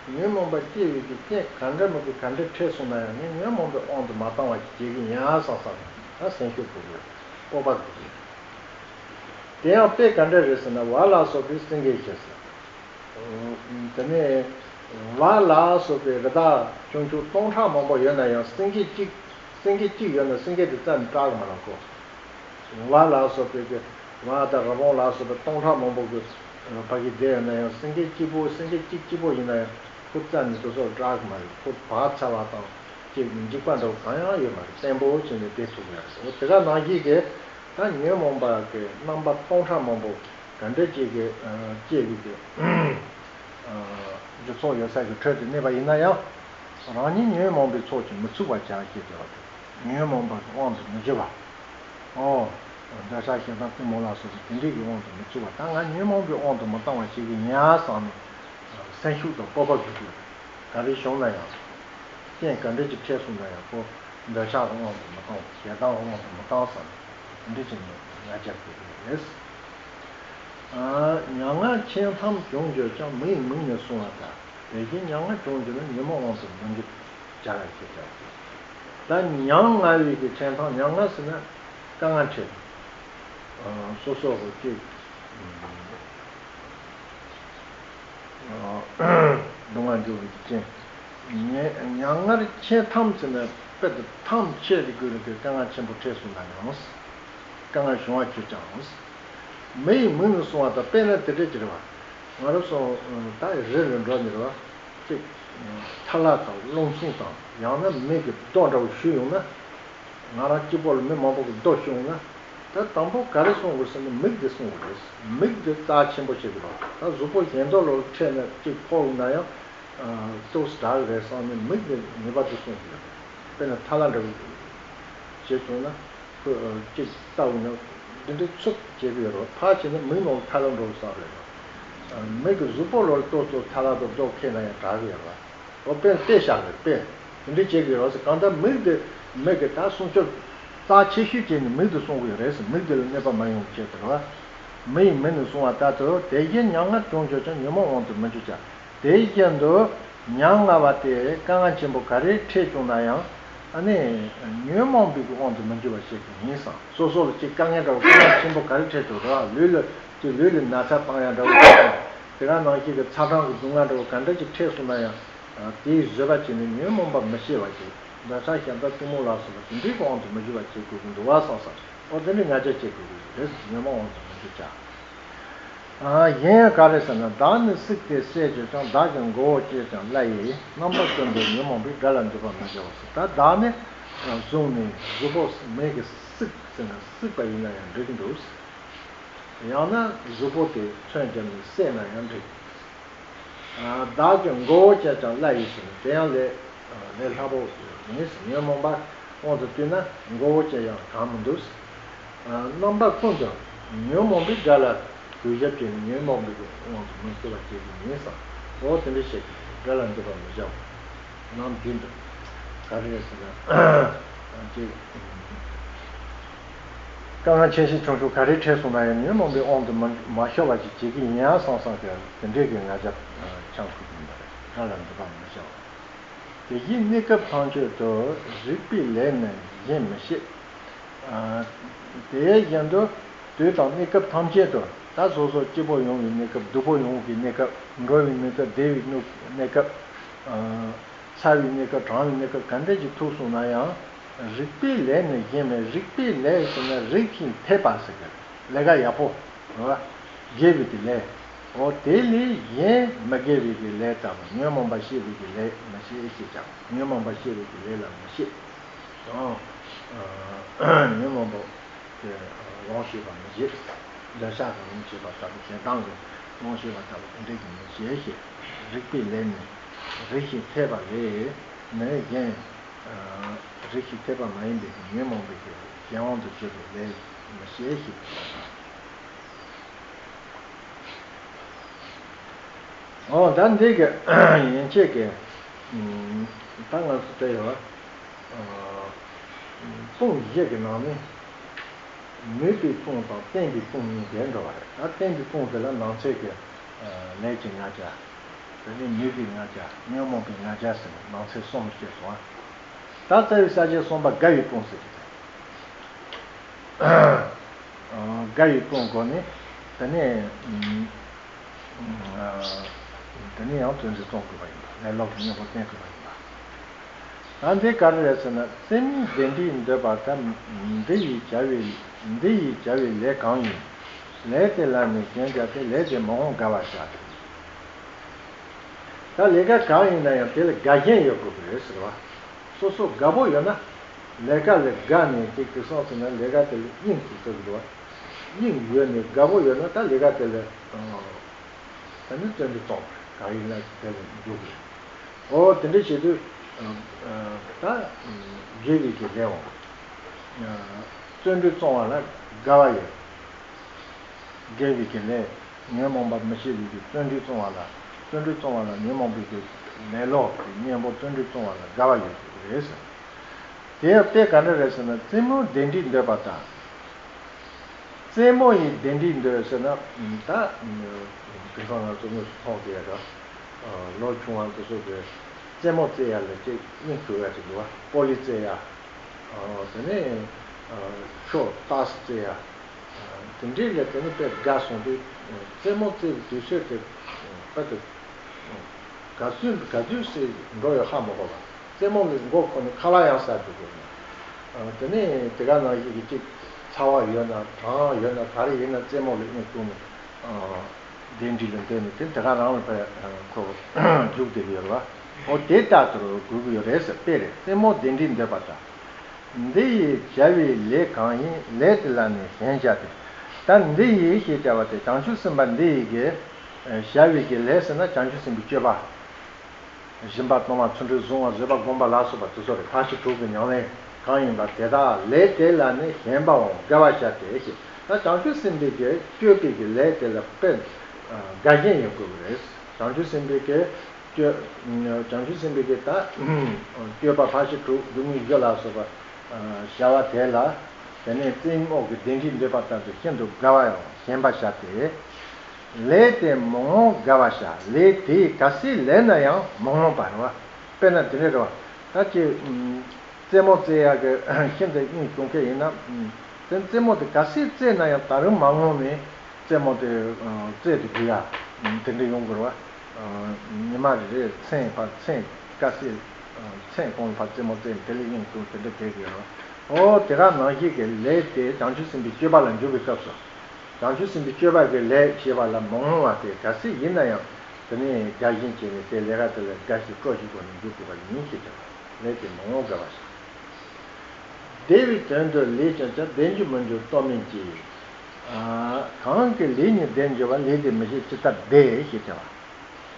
ཉོན་མོངས་པ་སྐྱེ་བའི་གི་རྐྱེན་ག་འདྲ་མི་དགོས་ག་འདྲ་འཕྲད་སོང་ན་ཡང་ངས་ཉོན་མོངས་པའི་དབང་དུ་མ་བཏང་བ་ཞིག་བྱེད་ཀྱི་ཡིན་ཨ་བསམ་བསམ་ནས་ད་སེམས་ཤུགས་དགོས་ཀྱི་རེད། སྤོབས་པ་དགོས་ཀྱི་རེད། དེ་ཡང་དཔེ་ག་འདྲ་རེད་ཟེར་ན་བ་ལ་སོགས་པའི་སེང་གེ་ཞེས་ཟེར། དེ་ནས་བ་ལ་སོགས་པའི་རི་དྭགས་ཆུང་ཆུང་སྟོང་ཕྲག་མང་པོ་ཡོད་ན་ཡང་སེང་གེ་གཅིག་སེང་གེ་གཅིག་ཡོད་ན་སེང་གེ་དེ་རྩ་ནས་སྐྲག་གི་མ་རེད་ཁོ། བ་ལ་སོགས་པའི་གི་བ་དང་རི་བོང་ལ་སོགས་པའི་སྟོང་ཕྲག་མང་པོ་གི་ ཕ་གི་བསྡད་ཡོད་ན་ཡང་སེང་གེ་གཅིག་པོ་སེང་གེ་གཅིག་གཅིག་པོ་ཡིན་ན་ཡང་ཁོ་རྩ་ནས་སོ་སོར་སྐྲག་གི་མ་རེད། ཁོ་བག་ཚ་བ་དང་ཅིག་འཇིགས་པ་འདྲ་བོ་གང་ཡང་ཡོད་མ་རེད། བརྟན་པོ་བྱས་ནས་བསྡད་ཐུབ་ཡོད་རེད། འོ་དེ་ག་ནང་བཞིན་གྱི་ད་ཉོན་མོངས་པ་གི་རྣམ་པ་སྟོང་ཕྲག་མང་པོ་ག་འདྲ་ཅིག་གི་སྐྱེ་བའི་གི་རྒྱུ་ཚོགས་ཡོད་ས་གི་ཁྲོད་དུ་གནས་པ་ཡིན་ན་ཡང་རང་ཉིད་ཉོན་མོངས་པའི་ཚོགས་ཀྱིས་མི་ཚུགས་པ་བྱ་ཞེས་བྱ་བ་དེ་ཉོན་མོངས་པ་གི་དབང་དུ་མི་འགྱུར་བ། ཨོ། འདོད་ཆགས་ཞེ་སྡང་གཏི་མུག་ལ་སོགས་པ་དེ་འདྲའི་གི་དབང་དུ་མི་ཚུད་པ། ད་ང་ཉོན་མོངས་པའི་དབང་དུ་མི་བཏང་བ་ཞིག་གི་ཉར་བསམ་ནས་སེམས་ཤུགས་དང་སྤོབས་པ་དགོས་ཀྱི་ཡོད། ག་རེ་བྱུང་ན་ཡང་། རྐྱེན་ག་འདྲ་ཅིག་འཕྲད་སོང་ན་ཡང་ཁོ་འདོད་ཆགས་ཀྱི་དབང་དུ་མི་བཏང་། ཞེ་སྡང་གི་དབང་དུ་མི་བཏང་བསམ་ནས་དེ་འདྲ་བྱས་ནས་ང་རྒྱལ་དགོས་ཀྱི་ཡོད་རེད། ཨ། མྱ་ངན་ཆེས་ཐམས་བྱུང་གྱུར་ཀྱང་། མི་ཡི་མིག་ནི་བསྲུང་བ་ལྟར། དེ་བཞིན་མྱ་ངན་བྱུང་གྱུར་ན། ཉོན་མོངས་དབང་དུ་མི་འགྱུར། བྱ་ལ་ཞེས་བྱ་བ་སྟེ། ད་མྱ་ངན་བའི་གི་ཆེས་ཐམས། མྱ་ངན་ཟེར་ན་དཀའ་ངལ་འཕྲད། ཨ། སོ་སོ་གི་ཅིག་ཨ། སྡུག་བསྔལ་འགྱུར་བའི་གི་རྐྱེན། མྱ་མྱ་ངན་ཆེས་ཐམས་ཟེར་ན་དཔེ་དེ་ཐམས་ཅད་ཀྱི་སྒོ་ནས་དཀའ་ངལ་ཆེན་པོ་འཕྲད་སོང་ན་ཡང་། དཀའ་ངལ་བྱུང་བ་གྱུར་ཀྱང་། མི་ཡི་མིག་ནི་བསྲུང་བ་ལྟར། དཔེར་ན་དེ་འདྲ་ཅིག་རེད་བ། ང་རང་ཚོ་ད་རི་ལ་འགྲོ་ནི་རེད་བ། ཅིག་ཐལ་བ་དང་རླུང་འཚུབ་དང་ཡང་ན་མི་གི་རྡོ་འདྲ་བོ་གཞུས་ཡོང་ན། ང་རང་གཅིག་པོ་ལ་མི་མང་པོ་གི་རྡོ་གཞུས་ཡོང་ན། ད་དང་པོ་ག་རེ་བསྲུང་དགོས་ཟེར་ན་མིག་དེ་བསྲུང་དགོས་རེད། མིག་དེ་རྩ་ཆེན་པོ་བྱེད་དགོས་རེད། ད་གཟུགས་པོ་གཞན་དག་ལ་འཕྲད་ན་ཅིག་ཕོག་ཡོང་ན་ཡང་། ཨ། ཏོག་ཙམ་དྲག་གི་རེད་བསམ་ནས་མིག་དེ་ངེས་པར་དུ་བསྲུང་དགོས་རེད། དཔེར་ན་ཐལ་བ་འདྲ་བོ་བྱས་བྱུང་ན། ཁོས་ཅིག་ལྟ་འོང་ན་འདི་འདྲའི་ཚུབ་བྱེད་ཀྱི་ཡོད་རེད། ཕར་བྱས་ན་མིག་ནང་ཐལ་བ་འགྲོ་བསམ་རེད། མིག་གི་གཟུགས་པོ་ལ་ཏོག་ཙམ་ཐལ་བ་དང་རྡོ་འཁེལ་ན་ཡང་དྲག་གི་ཡོད་རེད། འོ་དཔེ་དཔེ་བཞག་རེད། དཔེ་དེ་འདྲའི་བྱེད་ཀྱི་ཡོད་རེད། གང་ལྟར་མིག་དེ་མིག་གི་ད་སྲུང་སྐྱོབ་རྩ་ཆེ་ཤོས་བྱས་ནས་མིག་དེ་སྲུང་གི་ཡོད་རེད། མིག་དེ་ལ་གནོད་པ་མ་ཡོང་བའི་ཆེད་དུ་རེད་བ། མི་ཡི་མིག་ནི་བསྲུང་བ་ལྟར་དུ། དེ་བཞིན་མྱ་ངན་བྱུང་གྱུར་ཀྱང་། ཉོན་མོངས་དབང་དུ་མི་འགྱུར་བྱ། དེ་བཞིན་དུ་མྱ་ངན་པ་དེ་དཀའ་ངལ་ཆེན་པོ་ག་རེ་འཕྲད་བྱུང་ན་ཡང་། ཨ་ནི་ཉོན་མོངས་པའི་གི་དབང་དུ་མི་འགྱུར་བ་ཞིག་ཡིན་བསམ། སོ་སོ་ལ་ཅིག་དཀའ་ངལ་འདྲ་བོ་དཀའ་ངལ་ཆེན་པོ་ག་རེ་འཕྲད་འདུག་ར། ལུས་ལ་ཅིག་ལུས་ལ་ན་ཚ་བཏང་ཡ་འདྲ་བོ་དང་། དེ་ག་ནང་བཞིན་གི་ཚ་གྲང་གི་སྡུག་བསྔལ་འདྲ་བོ་ག་འདྲ་ཅིག་འཕྲད་སོང་ན་ཡང་། དེའི་བཟོད་པ་བྱས་ནས་ཉོན་མོངས་པ་མི་སྐྱེ་བ་ཞིག་འདོད་ཆགས་ཞེ་སྡང་གཏི་མུག་ལ་སོགས་པ་དེ་འདྲའི་གི་དབང་དུ་མི་འགྱུར་བ་བྱེད་དགོས་ཀྱི་འདུག་བ་བསམ་བསམ། འོ་དེ་འདྲའི་ང་རྒྱལ་བྱེད་དགོས་ཀྱི་རེད། ཉོན་མོངས་དབང་དུ་མི་འགྱུར་བྱ། ཨ། གཞན་ཡང་ག་རེ་ཟེར་ན། བདག་ནི་བསྲེགས་ཏེ་བསད་གྱུར་ཀྱང་། བདག་གི་མགོ་བོ་བཅད་ཀྱང་བླའི། རྣམ་པ་ཀུན་ཏུ་ཉོན་མོངས་པའི། དགྲ་ལ་འདུད་པ་མི་བྱའོ་ཟེར། ད་བདག་ནི་བཟུང་ནས་གཟུགས་པོ་མི་གིས་བསྲེགས་ཟེར་ན་བསྲེགས་པ་ཡིན་ན་ཡང་འགྲིག་གི་འདུག། ཡང་ན་གཟུགས་པོ་དེ་མཚོན་བརྒྱབ་ནས་བསད་ན་ཡང་འགྲིག། ཨ། བདག་གི་མགོ་བོ་བཅད་ཀྱང་བླའི་ཟེར་ནས་དེ་ཡང་ལས་ལས་སླ་པོ་ཡིན། ཉོན་མོངས་པ་དབང་དུ་བཏུལ་ན་མགོ་བོ་བཅད་ཡང་གང་མི་འདུག། ཨ། རྣམ་པ་ཀུན་ཏུ་ཉོན་མོངས་པའི། དགྲ་ལ་གུས་ཞབས་བྱས་ནས་ཉོན་མོངས་པའི་དབང་དུ་མི་བཏུལ་བ་བྱེད་ཀྱི་ཡིན་བསམ། འོ་དེ་འདྲ་བྱེད་ཀྱི། དགྲ་ལ་འདུད་པ་མི་བྱའོ། ནམ་རྒྱུན་དུ་ག་རེ་རེད་ཟེར་ན། ཅིག་དཀའ་ངལ་ཆེ་ཆེ་ཆུང་ཆུང་ག་རེ་འཕྲད་སོང་ན་ཡང་ཉོན་མོངས་པའི་དབང་དུ་མ་མ་ཤོར་བ་ཅིག་བྱེད་ཀྱི་ཡིན་ཡང་བསམ་བསམ་གྱི་དེ་འདྲའི་གི་ང་རྒྱལ་འཆང་དགོས་ཀྱི་ཡིན་པ་རེད། དགྲ་ལ་འདུད་པ་མི་བྱའོ། དེ་བཞིན་གནས་སྐབས་ཐམས་ཅད་དུ། རིག་པའི་ལས་ནི་གཞན་མི་བྱེད། ཨ། དེ་བཞིན་དུ་དུས་དང་གནས་སྐབས་ཐམས་ཅད་དུ། ད་སོ་སོ་སྐྱིད་པོ་ཡོང་བའི་གནས་སྐབས། སྡུག་པོ་ཡོང་གི་གནས་སྐབས། འགྲོ་བའི་གནས་སྐབས། བདེ་བའི་གནས་སྐབས། ཨ། ཚ་བའི་གནས་སྐབས། གྲང་བའི་གནས་སྐབས་ག་འདྲ་ཅིག་ཐུག་སོང་ན་ཡང་། རིག་པའི་ལས་ནི་གཞན་མེད། རིག་པའི་ལས་ཟེར་ན་རིག་ཅིང་འཐད་པ་ཟེར་གི་ལས་ཀ་ཡག་པོ་རེད་བ། དགེ་བའི་གི་ལས། འོ་དེ་ལས་གཞན་མི་དགེ་བའི་གི་ལས་ལྟ་བུ། ཉོན་མོངས་པ་སྐྱེ་བའི་གི་ལས་མི་བྱེད་ཞེས་བྱ། ཉོན་མོངས་པ་སྐྱེ་བའི་གི་ལས་ལ་མི་བྱེད། ཨ། ཉོན་མོངས་པ་དེ་ལོངས་སྤྱོད་པ་མི་བྱེད། འདོད་ཆགས་ཀྱིས་ལོངས་སྤྱོད་པ་ལྟ་བུ། ཞེ་སྡང་གིས་ལོངས་སྤྱོད་པ་ལྟ་བུ་དེ་འདྲ་གི་མི་བྱེད་ཞེས། རིག་པའི་ལས་ནི་རིག་ཅིང་འཐད་པ་ལས་ནི་གཞན། རིག་ཅིང་འཐད་པ་མ་ཡིན་པའི་ཉོན་མོངས་པའི་གི་གཞན་དབང་དུ་གྱུར་པའི་ལས་མི་བྱེད་ཞེས། འོ་ད་འདི་གི་ཡན་ཆད་ཀྱི་ད་ང་ཚོ་བལྟས་ཡོད། དཔུང་བཞི་གི་ནང་ནས་ནུས་པའི་དཔུང་དང་བརྟན་པའི་དཔུང་གཉིས་དེ་འགྲོ་བ་རེད། ད་བརྟན་པའི་དཔུང་དེ་ལ་ནང་ཚན་གྱི་ལས་ཀྱི་ལྔ་བརྒྱ། དེ་ནས་ནུས་པའི་ལྔ་བརྒྱ། ཉོན་མོངས་པའི་ལྔ་བརྒྱ་ཟེར་ནས་ནང་ཚན་གསུམ་སྐྱེས་སོང་ཨ། ད་རྩ་བའི་ས་བཅད་གསུམ་པ་དགའ་བའི་དཔུང་ཟེར་གྱི་རེད། དགའ་བའི་དཔུང་གོ་ནས་དེ་ནས་དེ་ནས་ཡང་བརྩོན་འགྲུས་གཏོང་དགོས་པ་ཡིན་པ། ལས་སློབ་ཀྱི་གཉེན་པོ་བསྟེན་དགོས་པ་ཡིན་པ། ད་འདི་ག་རེ་རེད་ཟེར་ན། རྩེ་མོའི་གདན་འདྲེན་འདོད་པ་ལྟར། འདི་ཡིས་བྱ་བའི་འདི་ཡིས་བྱ་བའི་ལས་གང་ཡིན། ལས་དེ་ལ་ནི་ཞེན་བྱ་སྟེ། ལས་དེ་མི་འོང་དགའ་བར་བྱ་སྟེ། ད་ལས་ཀ་གང་ཡིན་ན་ཡང་དེ་ལ་དགའ་ཞེན་ཡོད་དགོས་ཀྱི་རེད་ཟེར་བ། སོ་སོ་དགའ་པོ་ཡོད་ན། ལས་ཀ་ལ་དགའ་ནས་ཅིག་དེ་སོང་ཟེར་ན་ལས་ཀ་དེ་ལ་སྙིང་ཟེར་ཐུབ་འདུག་བ། སྙིང་ཡོད་ནས་དགའ་པོ་ཡོད་ན་ད་ལས་ཀ་དེ་ལ་ཨ་ནི་བརྩོན་འགྲུས་གཏོང་དགོས། གང་ཡིན་ན་དེ་ལ་འཇུག་དགོས། འོ་དེ་འདྲ་བྱེད་དུས་ཨ་ཨ་ད་དགེ་བའི་གི་ལས་འོང་། ཨ་བརྩོན་འགྲུས་གཏོང་བ་ལ་དགའ་བ་ཡོད། དགེ་བའི་གི་ལས། ཉོན་མོངས་པ་མི་བྱེད་པའི་གི་བརྩོན་འགྲུས་གཏོང་བ་ལ། བརྩོན་འགྲུས་གཏོང་བ་ལ་ཉོན་མོངས་པའི་གི་ལས་ལོག་གི་གཉེན་པོ་བརྩོན་འགྲུས་གཏོང་བ་ལ་དགའ་བ་ཡོད་དགོས་རེད་ཟེར། དེ་ཡང་དཔེ་ག་འདྲ་རེད་ཟེར་ན། རྩེད་མོ་བདེ་འགྲིག་འདོད་པ་དང་། རྩེད་མོ་ཡི་བདེ་འགྲིག་འདོད་ཟེར་ན། ད་དེང་སང་ང་ཚོ་དངོས་སུ་མཐོང་བསྡད་ཡ་འདྲ། ལོ་ཆུང་བ་དེ་ཚོ་གི་རྩེད་མོ་རྩེ་ཡ་ལ་ཅིག་སྙིང་བྲོ་ཡ་ཅིག་འདུག་བ། པོ་ལི་རྩེ་ཡ། དེ་ནས་ཤོ་ཏག་སི་རྩེ་ཡ། དེ་འདྲའི་ལས་དེ་ནི་དཔེ་དགའ་སོང་དུས། རྩེད་མོ་རྩེ་བའི་དུས་ཚོད་དེ་དཔེ་དེ་ག་དུས་ག་དུས་སུ་འགྲོ་ཡོད་ཧ་མ་གོ་བ། རྩེད་མོ་ལ་མགོ་འཁོར་ནས་ཁ་ལག་ཡང་ཟ་འགྲོ་དགོས་ན། དེ་ནས་དེ་ག་ནང་བཞིན་གྱི་གཅིག་ཚ་བ་ཡོད་ན་གྲང་ཡོད་ན་ག་རེ་ཡིན་ན་རྩེད་མོ་ལ་སྙིང་བཏུང་ནས། བདེ་འགྲིག་ལ་འདོད་ནས་དེ་དེ་ག་རང་ལ་ཕར་ཁོ་འཇུག་བསྡད་ཀྱི་ཡོད་རེད་བ། འོ་དེ་ལྟར་དུ་དགོས་ཀྱི་ཡོད་རེད་ཟེར། དཔེ་རེད། རྩེད་མོ་བདེ་འགྲིག་འདོད་པ་དང་། འདི་ཡིས་བྱ་བའི་ལས་གང་ཡིན། ལས་དེ་ལ་ནི་ཞེན་བྱ་སྟེ། ད་འདི་ཡིས་ཞེས་བྱ་བ་དེ་བྱང་ཆུབ་སེམས་དཔའ་འདི་ཡི་གི་བྱ་བའི་གི་ལས་ཟེར་ན་བྱང་ཆུབ་སེམས་དཔའི་སྤྱོད་པ། སྦྱིན་པ་གཏོང་བ། ཚུལ་ཁྲིམས་བཟུང་བ། བཟོད་པ་སྒོམ་པ་ལ་སོགས་པ་དེ་ཚོ་རེད། ཕར་ཕྱིན་དྲུག་གི་ཉམས་ལེན་གང་ཡིན་པ་དེ་དག་ལས་དེ་ལ་ནི་ཞེན་པའང་དགའ་བར་བྱ་སྟེ་ཞེས། ད་བྱང་ཆུབ་སེམས་དཔའི་གི་སྤྱོད་པའི་གི་ལས་དེ་ལ་དཔེ་དགའ་ཞེན་ཡོད་དགོས་ཀྱི་རེད། བྱང་ཆུབ་སེམས་དཔའི་གི་སྤྱོད། བྱང་ཆུབ་སེམས་དཔའི་གི་ད་སྤྱོད་པ་ཕར་ཕྱིན་དྲུག་སྡུག་བསྔལ་བཞི་ལ་སོགས་པ་བྱ་བ་དེ་ལ། དེ་ནས་རྩེད་མོ་གི་བདེ་འགྲིག་འདོད་པ་ལྟར་དུ་ཤིན་ཏུ་དགའ་བའང་ཞེན་པར་བྱ་སྟེ། ལས་དེ་མི་འོང་དགའ་བར་བྱ། ལས་དེས་གལ་སྲིད་ལས་ན་ཡང་མི་འོང་བ་རེད་བ། དཔེར་ན་དེ་འདྲ་རེད་བ། ད་ཅི། རྩེད་མོ་རྩེ་ཡག་གི་ཤིན་ཏུ་སྙིང་བྲོ་མཁན་ཡིན་ན། རྩེད་རྩེད་མོ་དེ་གལ་སྲིད་རྩེས་ན་ཡང་ད་རུང་མ་འོངས་ནས་རྩེད་མོ་དེ་རྩེ་དུ་འགྲོ་ཡ། དེ་འདྲ་ཡོང་དགོས་རེད་བ། ཉི་མ་རེ་རེར་མཚན་ཕར་མཚན་ག་ཚད། མཚན་གང་ཕར་རྩེད་མོ་རྩེ་དེ་ལས་སྙིང་བྲོ་དེ་འདྲ་བསྡད་དགོས་རེད་བ། འོ་དེ་ག་ནང་བཞིན་གྱི་ལས་དེ་བྱང་ཆུབ་སེམས་དཔའི་སྤྱོད་པ་ལ་འཇུག་པའི་སྐབས་སུ། བྱང་ཆུབ་སེམས་དཔའི་སྤྱོད་པ་གི་ལས་ཞེས་པ་ལ་མི་འོང་བ་དེ་གལ་སྲིད་ཡིན་ན་ཡང་། དེ་ནས་དགའ་ཞེན་བྱས་ནས་དེ་ལས་ཀ་དེ་ལ་དགའ་ཞིང་སྤྲོ་ཞིང་སྒོ་ནས་འཇུག་དགོས་པ་ཡིན་ཞེས་བྱ་བ། ལས་དེ་མི་འོང་དགའ་བར་བྱ། བདེ་བའི་དོན་དུ་ལས་བྱས་ཀྱང་། བདེ་འགྱུར་མི་འགྱུར་རྟོག་མིན་གྱི། གང་གིས་ལས་ཉིད་བདེ་འགྱུར་བ། ལས་དེ་མི་བྱེད་ཇི་ལྟར་བདེ་ཞེས་བྱ་བ།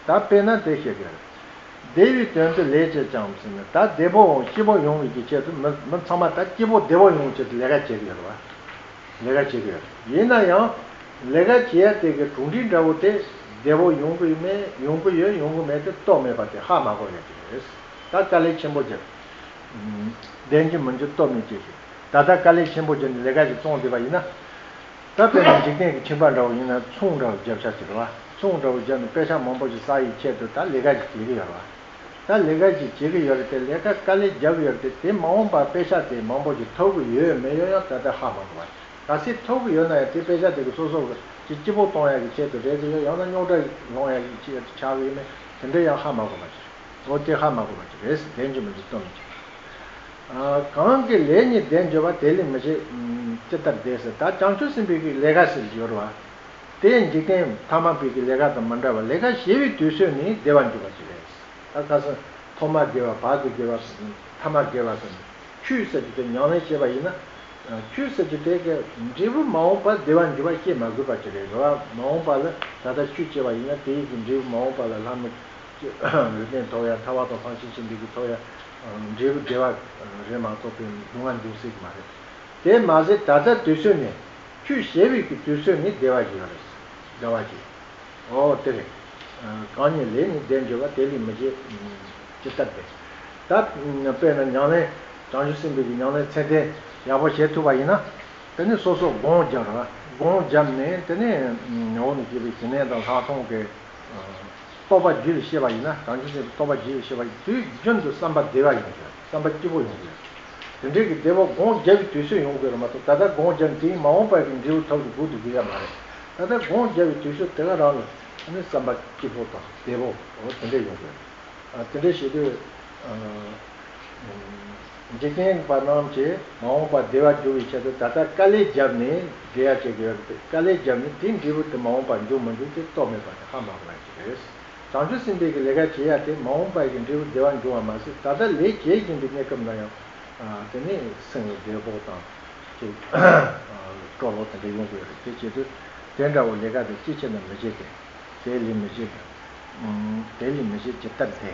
ད་དཔེར་ན་དེ་བཤད་ཀྱི་རེད། བདེ་བའི་དོན་དུ་ལས་བྱས་ཀྱང་ཟེར་ནས། ད་བདེ་པོ་སྐྱིད་པོ་ཡོང་བའི་གི་ཆེད་དུ་མི་མི་ཚང་མ་ད་སྐྱིད་པོ་བདེ་པོ་ཡོང་བའི་ཆེད་དུ་ལས་ཀ་བྱེད་ཀྱི་ཡོད་རེད་བ། ལས་ཀ་བྱེད་ཀྱི་ཡོད་རེད། ཡིན་ན་ཡང་ལས་ཀ་བྱེད་ཡ་དེ་གི་གྲུབ་འབྲས་འདྲ་བོ་དེ་བདེ་པོ་ཡོང་གི་མེད་ཡོང་གི་ཡོད་ཡོང་གི་མེད་དེ་རྟོགས་མེད་པ་དེ་ཧ་མ་གོ་ཡ་དེ་རེད། ད་དཀའ་ལས་ཆེན་པོ་བརྒྱབ། བདེ་འགྱུར་མི་འགྱུར་རྟོག་མིན་ཅེས་ཞེས། ད་ལྟ་དཀའ་ལས་ཆེན་པོ་བརྒྱབ་ནས་ལས་ཀ་ཞིག་བཙོང་བསྡད་པ་ཡིན་ན། ད་དཔེར་ན་འཇིག་རྟེན་གྱི་ཁྱིམ་པ་འདྲ་བོ་ཡིན་ན་ཚོང་འདྲ་བོ་བརྒྱབ་ཤག་ཅིག་རེད་བ། ཚོང་འདྲ་བོ་བརྒྱབ་ནས་པེ་ཤག་མང་པོ་ཞིག་བསགས་ཡི་ཆེད་དུ་ད་ལས་ཀ་ཞིག་བྱེད་ཀྱི་ཡོད་རེད་བ། ད་ལས་ཀ་ཞིག་བྱེད་ཀྱི་ཡོད་རེད་དེ། ལས་ཀ་དཀའ་ལས་རྒྱབ་ཡོད་རེད་དེ། དེ་མ་འོངས་པར་པེ་ཤག་དེ་མང་པོ་ཞིག་ཐོབ་ཀྱི་ཡོད་མེད་ཡོད་ཡང་ད་ལྟ་ཧ་མ་གོ་བ། གལ་སྲིད་ཐོབ་ཀྱི་ཡོད་ན་ཡང་དེ་པེ་ཤག་དེ་གི་སོ་སོ་གི་ཅིག་སྐྱིད་པོ་གཏོང་ཡག་གི་ཆེད་དུ་རེད་དེ་ཡོད། ཡང་ན་རྙོག་དྲ་སློང་ཡག་གི་ཆེད་དུ་ཆགས་ཀྱི་ཡོད་མེད་དེ་འདྲ་ཡང་ཧ་མ་གོ་བ་ཞིག་རེད། འོ་དེ་ཧ་མ་གོ་བ་ཞིག་རེད། བདེ་འགྱུར་མི་འགྱུར་རྟོག་མིན་ཅེས། གང་གིས་ལས་ཉིད་བདེ་འགྱུར་བ། དེ་ལས་མི་བྱེད་ཇི་ལྟར་བདེ་ཟེར། ད་བྱང་ཆུབ་སེམས་དཔའི་གི་ལས་ཀ་ཟེར་གྱི་ཡོད་རེད་བ། དེ་འཇིག་རྟེན་ཐ་མལ་པའི་གི་ལས་ཀ་དང་མི་འདྲ་བར་ལས་ཀ་བྱེད་པའི་དུས་ཚོད་ནི་བདེ་བར་འགྱུར་བ་ཞིག་རེད། ད་ཁ་སང་ཐོག་མ་དགེ་བ། བར་དུ་དགེ་བ། ཐ་མ་དགེ་བ་ཟེར་ནས་ཆོས་ཟེར་གྱི་དེ་ཉམས་ལེན་བྱེད་པ་ཡིན་ན། ཆོས་ཟེར་གྱི་དེ་གི་འབྲས་བུ་མ་འོངས་པར་བདེ་བར་འགྱུར་བ་བཤད་མ་དགོས་པ་ཅིག་རེད། རེད་བ། མ་འོངས་པ་ལ་ད་ལྟ་ཆོས་བྱེད་པ་ཡིན་ན་དེའི་གི་འབྲས་བུ་མ་འོངས་པ་ལ་ལྷ་མི་ལུས་རྟེན་ཐོབ་ཡ། ཐར་པ་དང་ཐམས་ཅད་མཁྱེན་པའི་གི་ཐོབ་ཡ། འབྲས་བུ་བདེ་བ་རེད་མ་གཏོགས་པའི་སྡུག་བསྔལ་འབྱུང་སྲིད་ཀྱི་མ་རེད། དེ་མ་ཟད་ད་ལྟ་དུས་ཚོད་ནས་ཆོས་བྱེད་པའི་གི་དུས་ཚོད་ནས་བདེ་བ་ཞིག་ཡོད་རེད། བདེ་བ་ཞིག་འོ་དེ་རེད། གང་ཉིད་ལས་ནི་བདེ་འགྱུར་བ། དེ་ལས་མི་བྱེད་ཇི་ལྟར་བདེ། ད་དཔེར་ན་ཉམས་ལེན་བྱང་ཆུབ་སེམས་དཔའི་གི་ཉམས་ལེན་ཚད་ལྡན་ཡག་པོ་བྱེད་ཐུབ་པ་ཡིན་ན། དེ་ནི་སོ་སོ་སྒོམ་རྒྱབ་ར། སྒོམ་རྒྱབ་ནས་དེ་ནས་འོག་ནས་སྐྱེས་པའི་ཞི་གནས་དང་ལྷག་མཐོང་གི་རྟོགས་པ་རྒྱུད་ལ་སྐྱེས་པ་ཡིན་ན། བྱང་ཆུབ་སེམས་དཔའི་རྟོགས་པ་རྒྱུད་ལ་སྐྱེས་པ་ཡིན་དུས་རྒྱུན་དུ་བསམ་པ་བདེ་བ་ཡོང་གི་ཡོད། བསམ་པ་སྐྱིད་པོ་ཡོང་གི་ཡོད། དེ་འདྲའི་གི་བདེ་བ་སྒོམ་རྒྱབ་པའི་དུས་ཚོད་ཡོང་གི་རེད་མ་གཏོགས། ད་ལྟ་སྒོམ་རྒྱབ་ནས་དེའི་མ་འོངས་པའི་གི་འབྲས་བུ་ཐོབ་ཀྱི་སྒུག་ཏུ་དགོས་ཡ་མ་རེད། ད་ལྟ་སྒོམ་རྒྱབ་པའི་དུས་ཚོད་དེ་ག་རང་ལ་ཨ་ནི་བསམ་པ་སྐྱིད་པོ་དང་བདེ་པོ་འོ་དེ་འདྲ་ཡོང་གི་རེད། ཨ་དེ་འདྲ་བྱེད་དུས་ཨ། འཇིག་རྟེན་པ་རྣམས་ཀྱིས་མ་འོངས་པ་བདེ་བ་འགྱུར་བའི་ཆེད་དུ་ད་ལྟ་དཀའ་ལས་བརྒྱབ་ནས་བདེ་བ་སྐྱེ་དགོས་ཡོད་པ་དེ། དཀའ་ལས་བརྒྱབ་ནས་དེའི་འབྲས་བུ་དེ་མ་འོངས་པར་འབྱུང་མི་འབྱུང་དེ་རྟོགས་མེད་པ་དེ་ཧ་མ་གོ་བ་ཞིག་རེད། བྱང་ཆུབ་སེམས་དཔའི་གི་ལས་ཀ་བྱེད་ཡ་དེ་མ་འོངས་པ་གི་འབྲས་བུ་བདེ་བ་འབྱུང་བ་མ་ཟད། ད་ལྟ་ལས་བྱེད་བཞིན་པའི་གནས་སྐབས་ན་ཡང་དེ་ནས་སེམས་ཀྱི་བདེ་བོ་དང་ཅིག་སྤྲོ་བོ་དེ་འདྲ་ཡོང་གི་ཡོད་རེད། དེ་བྱེད་དུས་དེ་འདྲ་བོ་ལས་ཀ་དེ་ཅི་བྱེད་ན་མི་བྱེད་དེ། དེ་ལས་མི་བྱེད་དེ། དེ་ལས་མི་བྱེད་ཇི་ལྟར་བདེ།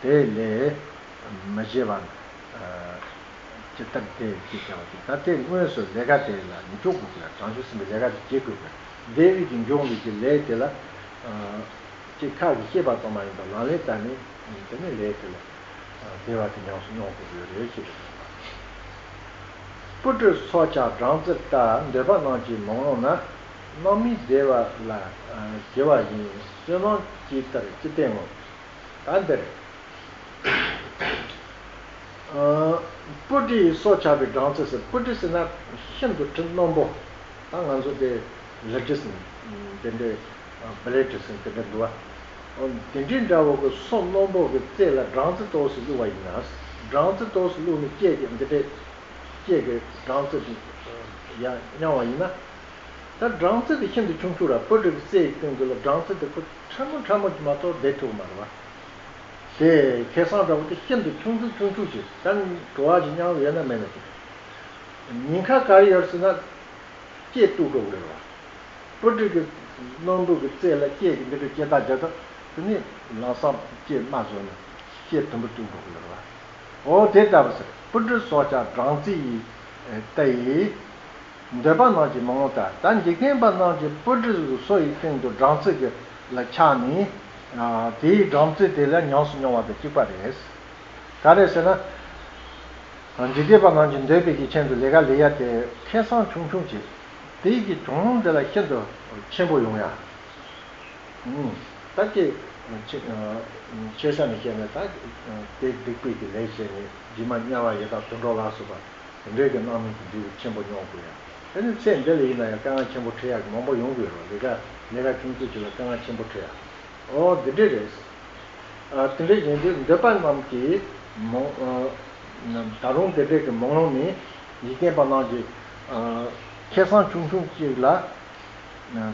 དེ་ལས་མི་བྱེད་པ་ཇི་ལྟར་བདེ་ཞེས་བྱ་བ་དེ། ད་དེ་དངོས་སུ་ལས་ཀ་དེ་ལ་འཇུག་དགོས་ཀྱི་ལ། བྱང་ཆུབ་སེམས་དཔའི་ལས་ཀ་དེ་བྱེད་དགོས་ཀྱི་ལ། བདེ་བའི་གི་འབྱུང་བའི་གི་ལས་དེ་ལ་ཅིག་ཁ་གིས་བཤད་པ་ཙམ་མ་ཡིན་པར་ལག་ལེན་བསྟར་ནས་དེ་ནས་ལས་དེ་ལ་བདེ་བ་དེ་ཉམས་སུ་མྱོང་དགོས་ཀྱི་ཡོད་རེད་ཞེས་པ་དང་། སྤུ་གྲིའི་སྲོག་ཆགས་སྦྲང་རྩི་ལྟ། འདོད་པ་རྣམས་ཀྱིས་མི་མངོན་ན། སྣང་མེད་བདེ་བ་ལ་ཞི་བ་ཡིན། བསོད་ནམས་ཇི་ལྟར་ཅི་སྟེ་ངོམས། ད་འདིར། སྤུ་གྲིའི་སྲོག་ཆགས་པའི་སྦྲང་རྩི་ཟེར། སྤུ་གྲི་ཟེར་ན་ཤིན་ཏུ་དྲི་རྣོན་པོ། ད་ང་ཚོ་དེ་ལི་གྲི་ཟེར་དེ་འདྲའི་བི་ལེ་གྲི་ཟེར་དེ་འདྲ་འདུག་བ། འོ་དེ་འདྲའི་འདྲ་བོ་གི་སོ་རྣོན་པོ་གི་རྩེ་ལ་སྦྲང་རྩི་ཏོག་ཙམ་བླུགས་པ་ཡིན་ན། སྦྲང་རྩི་ཏོག་ཙམ་བླུགས་ནས་སྐྱེས་ཀྱི་འདི་འདྲའི་སྐྱེས་ཀྱི་སྦྲང་རྩི་དེ་ཡང་མྱང་བ་ཡིན་ན། ད་སྦྲང་རྩི་དེ་ཤིན་ཏུ་ཆུང་ཆུང་ར། སྤུ་གྲི་གི་རྩེ་ཡི་སྟེང་དུ་ལ་སྦྲང་རྩི་དེ་ཁོ་ཕྲ་མོ་ཕྲ་མོ་ཅིག་མ་གཏོགས་བསྡད་ཐུབ་མ་རེད་བ། དེ་ཁ་སང་འདྲ་བོ་དེ་ཤིན་ཏུ་ཆུང་ཆུང་ཆུང་ཆུང་ཅིག་ད་བྲོ་བ་ཅིག་མྱང་ཡོད་ན་མེད་ན་ཅིག་ཉེན་ཁ་ག་རེ་ཡོད་ཟེར་ན། སྐྱེས་གཏུབ་འགྲོ་གི་རེད་བ། སྤུ་གྲི་གི་རྣོན་པོ་གི་རྩེ་ལ་སྐྱེས་ཀྱི་འདི་འདྲ་སྐྱེས་ཐག་རྒྱག་ཐག་དེ་ནི་ལམ་སང་སྐྱེས་མ་བཟོ་ནས་སྐྱེས་དུམ་བུ་གཏུབ་འགྲོ་གི་རེད་བ། འོ་དེ་ལྟ་བུ་ཟེར། སྤུ་གྲིའི་སྲོག་ཆགས་སྦྲང་རྩི་ཡིས་ལྟ་ཡི། འདོད་པ་རྣམས་ཀྱིས་མི་མངོན་ལྟར། ད་འཇིག་རྟེན་པ་རྣམས་ཀྱིས་སྤུ་གྲི་གི་སོ་ཡི་སྟེང་དུ་སྦྲང་རྩི་གི་ལ་ཆགས་ནས། དེའི་སྦྲང་རྩི་དེ་ལ་ཉམས་སུ་མྱོང་བ་དང་གཅིག་པ་རེད། ག་རེ་ཟེར་ན། འཇིག་རྟེན་པ་རྣམས་ཀྱིས་འདོད་པའི་གི་ཆེད་དུ་ལས་ཀ་ལས་ཡ་དེ་ཁ་སང་ཆུང་ཆུང་ཅིག་དེའི་གི་གྱོང་དེ་ལ་ཤིན་ཏུ་ཆེན་པོ་ཡོང་ཡ། ད་ཀྱེ། ཆེ་ས་ནས་བཤད་ན་ད་དེ་སྡིག་པའི་གི་ལས་བྱས་ནས་རྗེས་མ་དམྱལ་བ་ཡི་དྭགས་དུད་འགྲོ་ལ་སོགས་པ་དེ་འདྲའི་གི་སྣང་མེད་ཀྱི་འབྲས་བུ་ཆེན་པོ་མྱོང་དགོས་ཡ། དེ་ནི་ཚེ་འདི་ལ་ཡིན་ན་ཡང་དཀའ་ངལ་ཆེན་པོ་འཕྲད་ཡ་གི་མང་པོ་ཡོང་གི་ཡོད་རེད། ལས་ཀ་ལས་ཀ་ཆུང་ཆུང་ཅིག་ལ་དཀའ་ངལ་ཆེན་པོ་འཕྲད་ཡ། ཨོ་འདི་འདྲ་རེད། ཨ་དེ་འདྲ་ཡིན་དུས་འདོད་པ་རྣམས་ཀྱིས་མ་ཨ་ད་རུང་དེ་འདྲ་གི་མ་འོངས་ནས་འཇིག་རྟེན་པ་རྣམས་ཀྱིས་ཨ་ཁ་སང་ཆུང་ཆུང་ཅིག་ལ་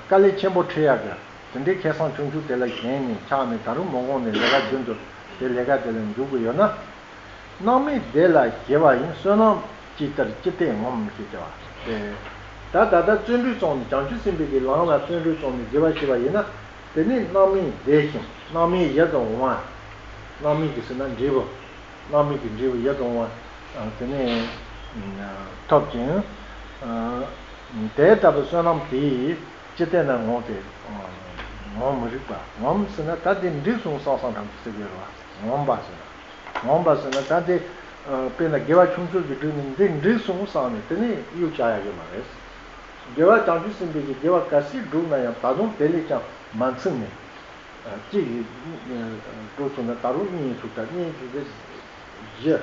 དཀའ་ལས་ཆེན་པོ་འཕྲད་ཡག་གི་དེ་འདྲའི་ཁ་སང་ཆུང་ཆུང་དེ་ལ་ཞེན་ནས་ཆགས་ནས་ད་རུང་མ་འོངས་ནས་ལས་ཀ་རྒྱུན་དུ་དེ་ལས་ཀ་དེ་ལ་འཇུག་གི་ཡོད་ན། སྣང་མེད་བདེ་ལ་ཞི་བ་ཡིན། བསོད་ནམས་ཇི་ལྟར་ཅི་སྟེ་ངོམས་ཞེས་བྱ་བ་སྟེ། ད་ད་ལྟ་བརྩོན་འགྲུས་བརྩམས་ནས་བྱང་ཆུབ་སེམས་དཔའི་གི་ལམ་ལ་བརྩོན་འགྲུས་བརྩམས་ནས་བདེ་བར་གཤེགས་པ་ཡིན་ན། དེ་ནི་སྣང་མེད་བདེ་ཞིང་སྣང་མེད་ཡིད་དུ་འོང་བ། སྣང་མེད་ཀྱི་ཟེར་ན་འབྲས་བུ། སྣང་མེད་ཀྱི་འབྲས་བུ་ཡིད་དུ་འོང་བ། དེ་ནི་ཐོབ་ཅིང་། དེ་ལྟ་བུའི་བསོད་ནམས་དེས་ཅི་སྟེ་ན་ངོམས་ཏེ། ངོམས་མི་རིགས་པ། ངོམས་ཟེར་ན་ད་དེ་འགྲིག་སོང་བསམ་བསམ་འདྲ་ཟེར་གི་རེད་བ། ངོམས་པ་ཟེར་ན། ངོམས་པ་ཟེར་ན་ད་དེ། དཔེར་ན་དགེ་བ་ཆུང་ཆུང་ཞིག་བསྒྲུབས་ནས་འདི་འགྲིག་སོང་བསམ་ནས་དེ་ནས་གཡུག་བྱ་ཡ་ཡོད་མ་རེད། དགེ་བ་བྱང་ཆུབ་སེམས་དཔའི་གི་དགེ་བ་ག་ཚད་བསྒྲུབས་ན་ཡང་ད་དུང་དེ་ལས་ཀྱང་མ་ཚིམས་ནས། གཅིག་གིས་བསྒྲུབས་ཐུབ་ན་ད་རུང་གཉིས་ཐུབ་ད། གཉིས་ཐུབ་ད་བཞི།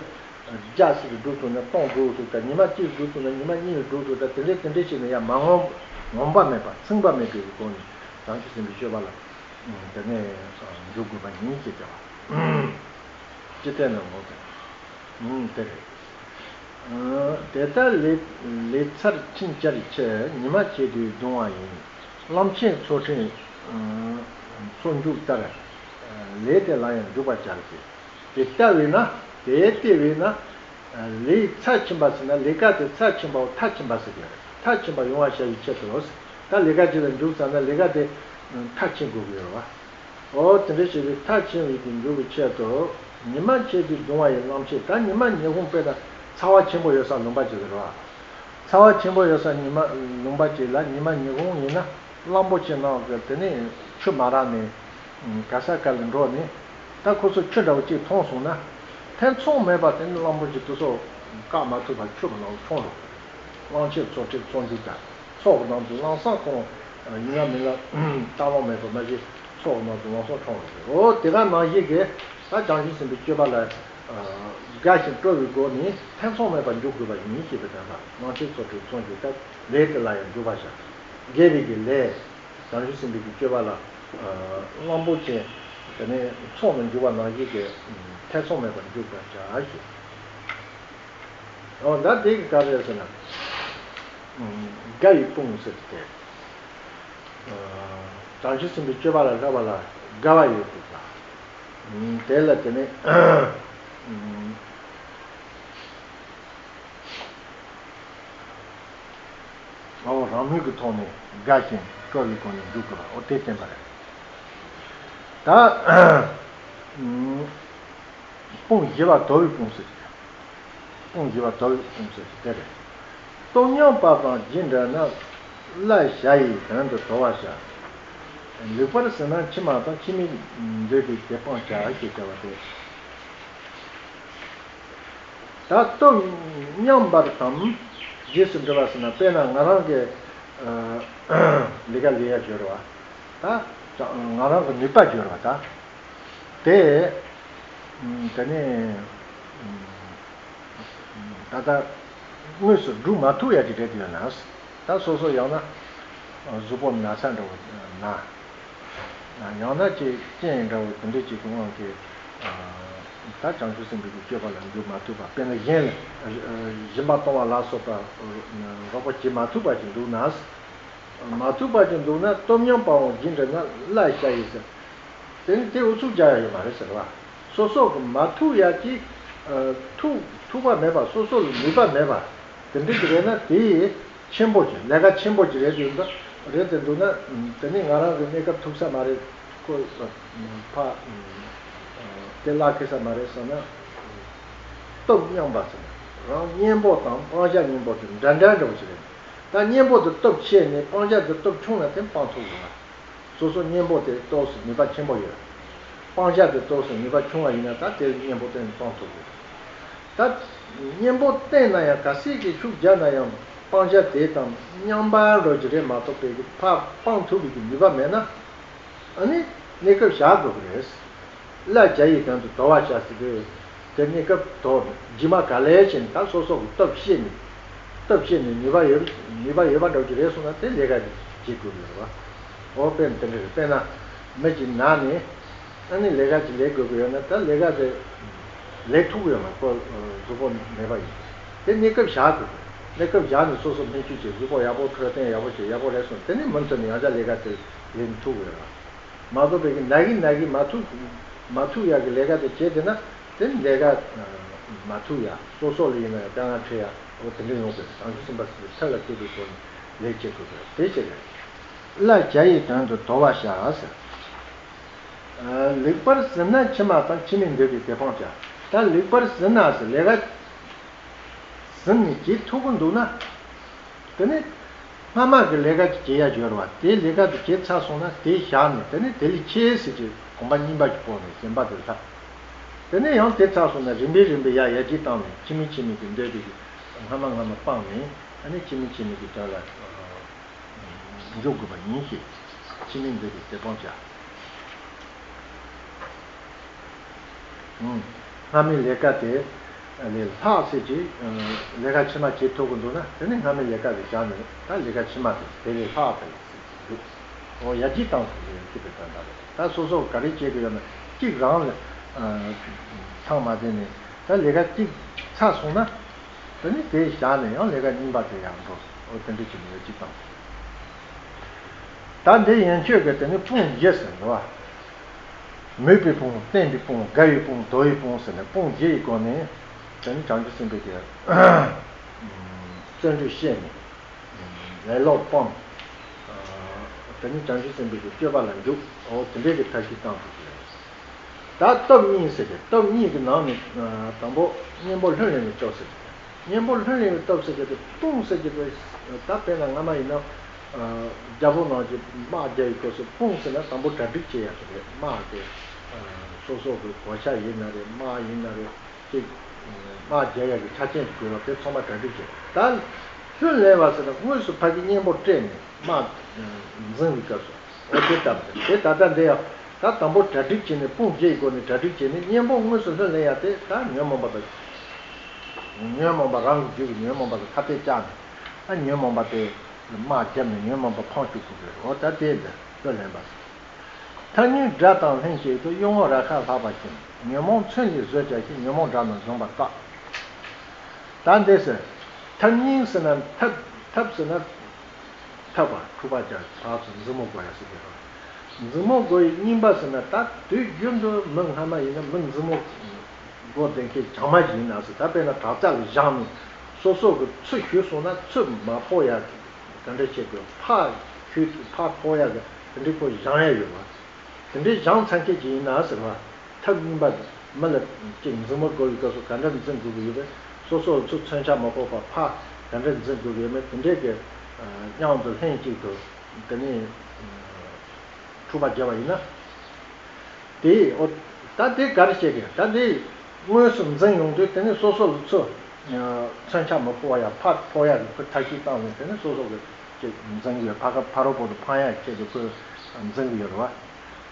བརྒྱ་ཞིག་བསྒྲུབས་ཐུབ་ན་སྟོང་བསྒྲུབས་ཐུབ་ད། ཉི་མ་གཅིག་བསྒྲུབས་ཐུབ་ན་ཉི་མ་གཉིས་བསྒྲུབས་ཐུབ་ད། དེ་འདྲས་དེ་འདྲས་བྱས་ནས་ཡང་མ་ངོམས་ངོམས་པ་མེད་པ་ཚིམ་པ་མེད་པའི་སྒོ་ནས་བྱང་ཆུབ་སེམས་དཔའི་སྤྱོད་པ་ལ་དེ་ནས་འཇུག་དགོས་པ་ཡིན་ཞེས་བྱ་བ། ཅི་སྟེ་ན་ངོམས་ཏེ། དེ་རེད། དེ་ལྟར་ལས་ལས་ཚར་ཕྱིན་བྱ་རིགས་ཆེ། ཉི་མ་ཕྱེད་དུ་གདུང་བ་ཡིན། གླང་ཆེན་མཚོ་ཁྲོད་མཚོ་མཇུག་ལྟར། ལས་དེ་ལ་ཡང་འཇུག་པར་བྱ་ཞེས། དེ་ལྟ་བས་ན། དེ་ལྟ་བས་ན། ལས་ཚར་ཕྱིན་པ་ཟེར་ན་ལས་ཀ་དེ་ཚར་ཕྱིན་པའོ། མཐར་ཕྱིན་པ་ཟེར་གྱི་རེད། མཐར་ཕྱིན་པ་ཡོང་བར་བྱ་བའི་ཆེད་དུ། ད་ལས་ཀ་ཅིག་ལ་འཇུག་ཚར་ན་ལས་ཀ་དེ་མཐར་ཕྱིན་དགོས་ཀྱི་ཡོད་རེད་བ། འོ་དེ་འདྲ་བྱས་པའི་མཐར་ཕྱིན་པའི་གི་འཇུག་པའི་ཆེད་དུ། ཉི་མ་ཕྱེད་དུ་གདུང་བ་ཡི་གླང་ཆེན། ད་ཉི་མ་ཉི་ཧོང་དཔེར་ན་ཚ་བ་ཆེན་པོ་ཡོད་ས་ལུང་པ་ཅིག་རེད་བ། ཚ་བ་ཆེན་པོ་ཡོད་ས་ཉི་མ་ལུང་པ་ཅིག་ལ་ཉི་མ་ཉི་ཧོང་ཡིན་ན་གླང་པོ་ཆེ་རྣམས་ཀྱིས་དེ་ནས་ཆུ་མ་རག་ནས་ག་ས་ག་ལ་འགྲོ་ནས། ད་ཁོ་ཚོ་ཆུ་འདྲ་བོ་གཅིག་མཐོང་སོང་ན། ཐེ་ཚོམ་མེད་པར་དེ་ནས་གླང་པོ་ཆེ་དེ་ཚོ་བཀག་མ་ཐུབ་པར་ཆུ་གི་ནང་དུ་མཆོང་འགྲོ། གླང་ཆེན་མཚོ་ཁྲོད་མཚོ་མཇུག་ལྟར། མཚོ་གི་ནང་དུ་ལམ་སང་ཁོང་ཡིན་ན་མིན་ན་ལྟ་ལོང་མེད་པ་མ་གཞི་མཚོ་གི་ནང་དུ་ལམ་སང་མཆོང་འགྲོ། འོ་དེ་ག་ནང་བཞིན་གྱི་ད་བྱང་ཆུབ་སེམས་དཔའི་སྤྱོད་པ་ལ་དགའ་ཞིང་སྤྲོ་བའི་སྒོ་ནས་ཐེ་ཚོམ་མེད་པར་འཇུག་དགོས་པ་ཡིན་ཞེས་པའི་དོན་དག་གླང་ཆེན་མཚོ་ཁྲོད་མཚོ་མཇུག་ལྟར་ལས་དེ་ལ་ཡང་འཇུག་པར་བྱ། དགེ་བའི་གི་ལས། བྱང་ཆུབ་སེམས་དཔའི་གི་སྤྱོད་པ་ལ། གླང་པོ་ཆེ་ དེ་ནས་ཚོགས་ནི་འཇུག་པ་ནང་བཞིན་གྱི་ཐེ་ཚོམ་མེད་པར་འཇུག་པར་བྱ་ཞེས། འོ་ད་དེ་གི་ག་རེ་ཟེར་ན། དགའ་བའི་དཔུང་ཟེར་ཏེ། བྱང་ཆུབ་སེམས་དཔའི་སྤྱོད་པ་ལ་བསླབ་པ་ལ་དགའ་བ་ཡོད་དགོས་པ། དེ་ལ་དེ་ནས། ཨོ་རང་མོས་ཀྱི་ཐོག་ནས་དགའ་ཞིང་སྤྲོ་བའི་སྒོ་ནས་འཇུག་དགོས་པ་ཨོ་དེ་བསྟན་པ་རེད། ད་དཔུང་བཞི་པ་དོར་བའི་དཔུང་ཟེར་གྱི་དཔུང་བཞི་པ་དོར་བའི་དཔུང་ཟེར་གྱི་དེ་རེད། སྟོབས་མཉམ་པ་དང་རྒྱུ་འབྲས་ན་བླ་བྱ་ཡི་དོན་དུ་དོར་བར་བྱ། ལེགས་པར་ཟིན་ན་མཆི་མ་དང་། མཆི་མས་འདོད་པའི་དེ་སྤང་བྱ་ཞེས་བྱ་བ་སྟེ། ད་སྟོབས་མཉམ་པར་དང་རྗེས་སུ་འགྲོ་བ་ཟེར་ན། དཔེར་ན་ང་རང་གི་ལས་ཀ་ལས་ཡ་སྦྱོར་བ། ད་ང་རང་གི་ནུས་པ་སྦྱོར་བ་ད་དེ་དེ་ནས་ད་ལྟ་དངོས་སུ་སྒྲུབ་མ་ཐུབ་ཡ་ཅིག་རེད་ཡོད་ན། ད་སོ་སོ་ཡང་ན་གཟུགས་པོ་ན་ཚ་འདྲ་བོ་ན། ཡང་ན་ཅིག་རྐྱེན་འདྲ་བོ་དེ་འདྲས་ཅིག་གི་དབང་གིས་ད་བྱང་ཆུབ་སེམས་དཔའི་གི་སྤྱོད་པ་ལ་འཇུག་མ་ཐུབ་པ། དཔེར་ན་གཞན་ལ་སྦྱིན་པ་གཏོང་བ་ལ་སོགས་པ་རོགས་པ་བྱེད་མ་ཐུབ་པ་ཅིག་འདུག་ན། མ་ཐུབ་པ་ཅིག་འདུག་ན་སྟོབས་མཉམ་པའང་རྒྱུ་འབྲས་ན་བླ་བྱ་ཡི་ཟེར། དེ་ནི་དེ་ཨུ་ཚུགས་རྒྱག་ཡ་ཡོད་མ་རེད་ཟེར་བ། སོ་སོ་གི་མ་ཐུབ་ཡ་ཅིག་ཐུབ་ཐུབ་པ་མེད་པ། སོ་སོ་ལ་ནུས་པ་མེད་པ་དེ་འདྲ་ཅིག་རེད་ན། དེ་ཡི་ཆེན་པོ་ཅིག་ལས་ཀ་ཆེན་པོ་ཅིག་རེད་དེ་འདུག་རེད་དེ་འདུག་ན། དེ་ནི་ང་རང་གི་གནས་སྐབས་ཐུབ་ས་མ་རེད། ཁོ་ཕ་དེ་བླ་ཁེ་ས་མ་རེད་བསམ་ན། སྟོབས་མཉམ་པ་ཟེར་ན་རང་གཉེན་པོ་དང་སྤང་བྱ་གཉེན་པོ་དེ་འདྲ་འདྲ་འདྲ་བོ་ཅིག་རེད། ད་གཉེན་པོ་དེ་སྟོབས་ཆེ་ནས་སྤང་བྱ་དེ་སྟོབས་ཆུང་ན་དེ་སྤང་ཐུབ་དགོས་པ། སོ་སོ་གཉེན་པོ་དེ་ཏོག་ཙམ་ནུས་པ་ཆེན་པོ་ཡོད། སྤང་བྱ་དེ་ཏོག་ཙམ་ནུས་པ་ཆུང་བ་ཡིན་ན་ད་དེ་གཉེན་པོ་བསྟེན་ནས་སྤང་ཐུབ་དགོས། ད་གཉེན་པོ་བསྟེན་ན་ཡང་ག་སྲིད་ཀྱི་ཤུགས་རྒྱག་ན་ཡང་སྤང་བྱ་དེ་དང་མཉམ་པ་འགྲོ་རྒྱུ་རེད་མ་གཏོགས་པའི་གི་ཕར་སྤང་ཐུབ་པའི་གི་ནུས་པ་མེད་ན། ཨ་ནི་གནས་སྐབས་བཞག་དགོས་ཀྱི་རེད། བླ་བྱ་ཡི་དོན་དུ་དོར་བར་བྱ་ཟེར་དུས། དེ་གནས་སྐབས་དོར་རྗེས་མ་ག་ལེར་བྱས་ནས་ད་སོ་སོ་གི་སྟོབས་ཤེས་ནས། སྟོབས་ཤེས་ནས་ནུས་པ་ཡོད་ནུས་པ་ཡོད་པ་འགྲོ་རྒྱུ་རེད་གསུངས་ན་དེ་ལས་ཀ་བྱེད་དགོས་ཀྱི་རེད་བ། འོ་དཔེར་ན་དེ་འདྲ་རེད། དཔེར་ན་མི་གཅིག་ན་ནས་ཨ་ནི་ལས་ཀ་ཅིག་ལས་དགོས་ཀྱི་ཡོད་ན་ད་ལས་ཀ་དེ་ལས་ཐུབ་ཀྱི་ཡོད་མ་རེད། ཁོ་གཟུགས་པོ་མེད་པ་ཡིན། དེ་གནས་སྐབས་བཞག་དགོས་རེད། གནས་སྐབས་བཞག་ནས་སོ་སོ་སྨན་བཅོས་བྱས། གཟུགས་པོ་ཡག་པོ་འཕྲོད་བསྟེན་ཡག་པོ་བྱས་ཡག་པོ་རེད་གསུངས། དེ་ནས་མུ་མཐུད་ནས་ཡང་བསྐྱར་ལས་ཀ་དེ་ལས་ཐུབ་ཀྱི་ཡོད་རེད་བ། མ་གཏོགས་པའི་གི་ན་གི་ན་གི་མ་ཐུབ་མ་ཐུབ་ཡག་གི་ལས་ཀ་དེ་བྱས་བསྡད་ན་དེ་ལས་ཀ་མ་ཐུབ་ཡག་སོ་སོ་ལ་ཡིན་ན་ཡང་དཀའ་ངལ་འཕྲད་ཡག་འོ་དེ་འདྲ་ཡོང་གི་རེད། བྱང་ཆུབ་སེམས་དཔའ་ཟེར་དུས་ཐབས་ལ་མཁས་པའི་སྒོ་ནས་ལས་བྱེད་དགོས་པས་དེ་བྱེད་དགོས། བླ་བྱ་ཡི་དོན་དུ་དོར་བར་བྱ་ཟེར། ལེགས་པར་ཟིན་ན་མཆི་མ་དང་། མཆི་མས་འདོད་པའི་དེ་སྤང་བྱ། ད་ལེགས་པར་ཟིན་ན་ཟེར་ལས་ཀ་ཟིན་ནས་བྱེད་ཐུབ་ཀྱི་འདུག་ན། དེ་ནས་སྔ་མ་གི་ལས་ཀ་ཅིག་བྱེད་ཡ་ཡོད་རེད་བ། དེ་ལས་ཀ་དེ་བྱེད་ཚར་སོང་ན་དེ་བཞག་ནས་དེ་ནས་དེ་ལས་ཆེ་ཟེར་གྱི་གོམ་པ་གཉིས་པ་ཅིག་སྤོ་ནས་གཞན་པ་དེ་ལྷག་དེ་ནས་ཡང་དེ་ཚར་སོང་ན་རིམ་པས་རིམ་པས་ཡར་ཡར་རྒྱས་བཏང་ནས་མཆི་མ་མཆི་མ་གི་འདོད་པའི་སྔ་མ་སྔ་མ་སྤངས་ནས་ཨ་ནི་མཆི་མ་མཆི་མ་གི་དོན་ལ་འཇུག་དགོས་པ་ཡིན་ཞེས། མཆི་མས་འདོད་པའི་དེ་སྤང་བྱ། སྔ་མའི་ལས་ཀ་དེ་ལས་ལྷག་ཚེ་ཅིག་ལས་ཀ་ཕྱི་མ་བྱེད་ཐུབ་ཀྱི་འདུག་ན་དེ་ནི་སྔ་མའི་ལས་ཀ་དེ་བཞག་ནས་ད་ལས་ཀ་ཕྱི་མ་དེ་དེ་ལས་ལྷག་པའི་ཚིག་འདུག་འོ་ཡར་རྒྱས་བཏང་ཐུབ་ཀྱི་ཡོད་ཅེས་པའི་དོན་དག་རེད། ད་སོ་སོ་ག་རེ་བྱེད་ཀྱི་ཡོད་ན་གཅིག་རང་ལ་ཚང་མ་བསྡད་ནས་ད་ལས་ཀ་གཅིག་ཚར་སོང་ན། དེ་ནི་དེ་བཞག་ནས་ཡང་ལས་ཀ་གཉིས་པ་དེ་ཡང་འགྲོ། འོ་དེ་འདྲ་བྱས་ནས་ཡར་རྒྱས་བཏང་། ད་འདི་ཡན་ཆོད་ཀྱི་དེ་ནི་དཔུང་བཞི་ཟེར་འདུག་བ། མོས་པའི་དཔུང་། བརྟན་པའི་དཔུང་། དགའ་བའི་དཔུང་། དོར་བའི་དཔུང་ཟེར་ནས་དཔུང་བཞི་ཡི་སྒོ་ནས་དེ་ནི་བྱང་ཆུབ་སེམས་དཔའི་གི་བརྩོན་འགྲུས་བཤད་ནས་ལེ་ལོ་སྤངས། དེ་ནི་བྱང་ཆུབ་སེམས་དཔའི་གི་སྤྱོད་པ་ལ་འཇུག་འོ་དེ་འདྲའི་གི་ཐབས་ཤེས་བཏང་ཐུབ་ཀྱི་རེད། ད་སྟོབས་གཉིས་ཟེར་གྱི་སྟོབས་གཉིས་ཀྱི་ནང་ནས་དང་པོ་གཉེན་པོ་ལྷུར་ལེན་པའི་སྟོབས་ཟེར་གྱི་གཉེན་པོ་ལྷུར་ལེན་པའི་སྟོབས་ཟེར་གྱི་དེ་དཔུང་ཟེར་གྱི་དེ་ད་དཔེར་ན་སྔ་མ་ཡིན་ན་རྒྱལ་པོ་ནང་གི་དམག་རྒྱག་ཡི་སྐབས་སུ་དཔུང་ཟེར་ན་དང་པོ་གྲ་སྒྲིག་བྱེད་ཡ་ཞིག་རེད། དམག་དེ་སོ་སོ་གི་གོ་ཆ་ཡིན་ན་རེད། དམག་ཡིན་ན་རེད། ཅིག་དམག་རྒྱག་ཡ་གི་ཆ་རྐྱེན་ཞིག་དགོས་པ་དེ་ཚང་མ་གྲ་སྒྲིག་བྱེད། ད་ལྷུར་ལེན་པ་ཟེར་ན་དངོས་སུ་ཕ་གི་གཉེན་པོ་སྤྲད་ནས་དམག་འཛིང་གི་སྐབས་སུ། འོ་དེ་ལྟར་དེ་ད་ལྟ་འདི་ཡང་ད་དང་པོ་གྲ་སྒྲིག་བྱས་ནས་དཔུང་བཞི་ཡི་སྒོ་ནས་གྲ་སྒྲིག་བྱས་ནས་གཉེན་པོ་དངོས་སུ་ལྷུར་ལེན་ཡ་དེ་ད་ཉོན་མོངས་པ་དང་། ཉོན་མོངས་པ་རང་གི་རྒྱུད་ཀྱི་ཉོན་མོངས་པ་དང་ཐ་དད་བཅག་ནས་ད་ཉོན་མོངས་པ་དེ་དམག་བརྒྱབ་ནས་ཉོན་མོངས་པ་ཕམ་བཅུག་དགོས་པས། འོ་ད་དེ་ལ་ལྷུར་ལེན་པ། ཐབས་སྙིང་དགྲ་དང་ལྷན་ཅིག་ཏུ། གཡུལ་ངོར་ར་ཁ་ལྷག་པ་བཞིན། ཉོན་མོངས་མཚོན་ལས་བཟོད་བྱ་ཞིང་། ཉོན་མོངས་དགྲ་རྣམས་གཞོམ་པར་བརྟག་ད་འདི་ཟེར། ཐབས་སྙིང་ཟེར་ན་ཐབས། ཐབས་ཟེར་ན་ཐབས་པ། འཁྲུག་པ་རྒྱག་ཕར་ཚུར་མཛུབ་མོ་བསྒོར་ཡ་ཟེར་གྱི་རེད། མཛུབ་མོ་བསྒོར་ཡའི་རྙིང་པ་ཟེར་ན། ད་དུས་རྒྱུན་དུ་མི་སྔ་མ་ཡིན་ན་མི་མཛུབ་མོ་བསྒོར་བསྡད་མཁན་བྱང་མ་ཞིག་ཡིན་ན་ཟེར། ད་དཔེར་ན་དྲག་ཆས་ལ་བཞག་ནས་སོ་སོ་གི་ཚུར་གཞུས་སོང་ན་ཚུར་མ་ཕོག་ཡ་གི་དེ་འདྲ་བྱེད་དགོས། ཕར་གཞུས་ཕར་ཕོག་ཡ་གི་དེ་འདྲའི་སྐོར་སྦྱང་ཡ་ཡོད་པ། དེ་འདྲའི་སྦྱངས་ཚར་མཁན་ཅིག་ཡིན་ན་ཟེར་བ། ཐབས་རྙིང་པ་མི་ལ་ཅིག་མཛུབ་མོ་བསྒོར་བའི་སྐབས་སུ་ག་འདྲ་འཛིན་དགོས་ཀྱི་ཡོད་པས། སོ་སོར་ཚུར་མཚོན་ཆ་མ་ཕོག་པར་ཕར་ག་འདྲ་འཛིན་དགོས་ཀྱི་ཡོད་མེད་དེ་འདྲའི་གི་མཉམ་དུ་ལྷན་ཅིག་ཏུ་དེ་ནས་འཁྲུག་པ་བརྒྱབ་པ་ཡིན་ན། དེ་ཨོ། ད་དེ་ག་རེ་བྱེད་དགོས། ད་དེ་དངོས་སུ་འཛིན་ཡོང་དུས་དེ་ནས་སོ་སོ་ལ་ཚུར་མཚོན་ཆ་མ་ཕོག་ཡ་ཕར་ཕོག་ཡ་གི་ཁོས་ཐབས་ཤེས་བཏང་ནས་དེ་ནས་སོ་སོ་གི་ཅིག་འཛིན་གྱི་ཡོད། ཕ་ཁ་ཕ་རོལ་པོ་དུ་འཕང་ཡ་ཆེད་དུ་ཁོས་འཛིན་གྱི་ཡོད་རེད་བ།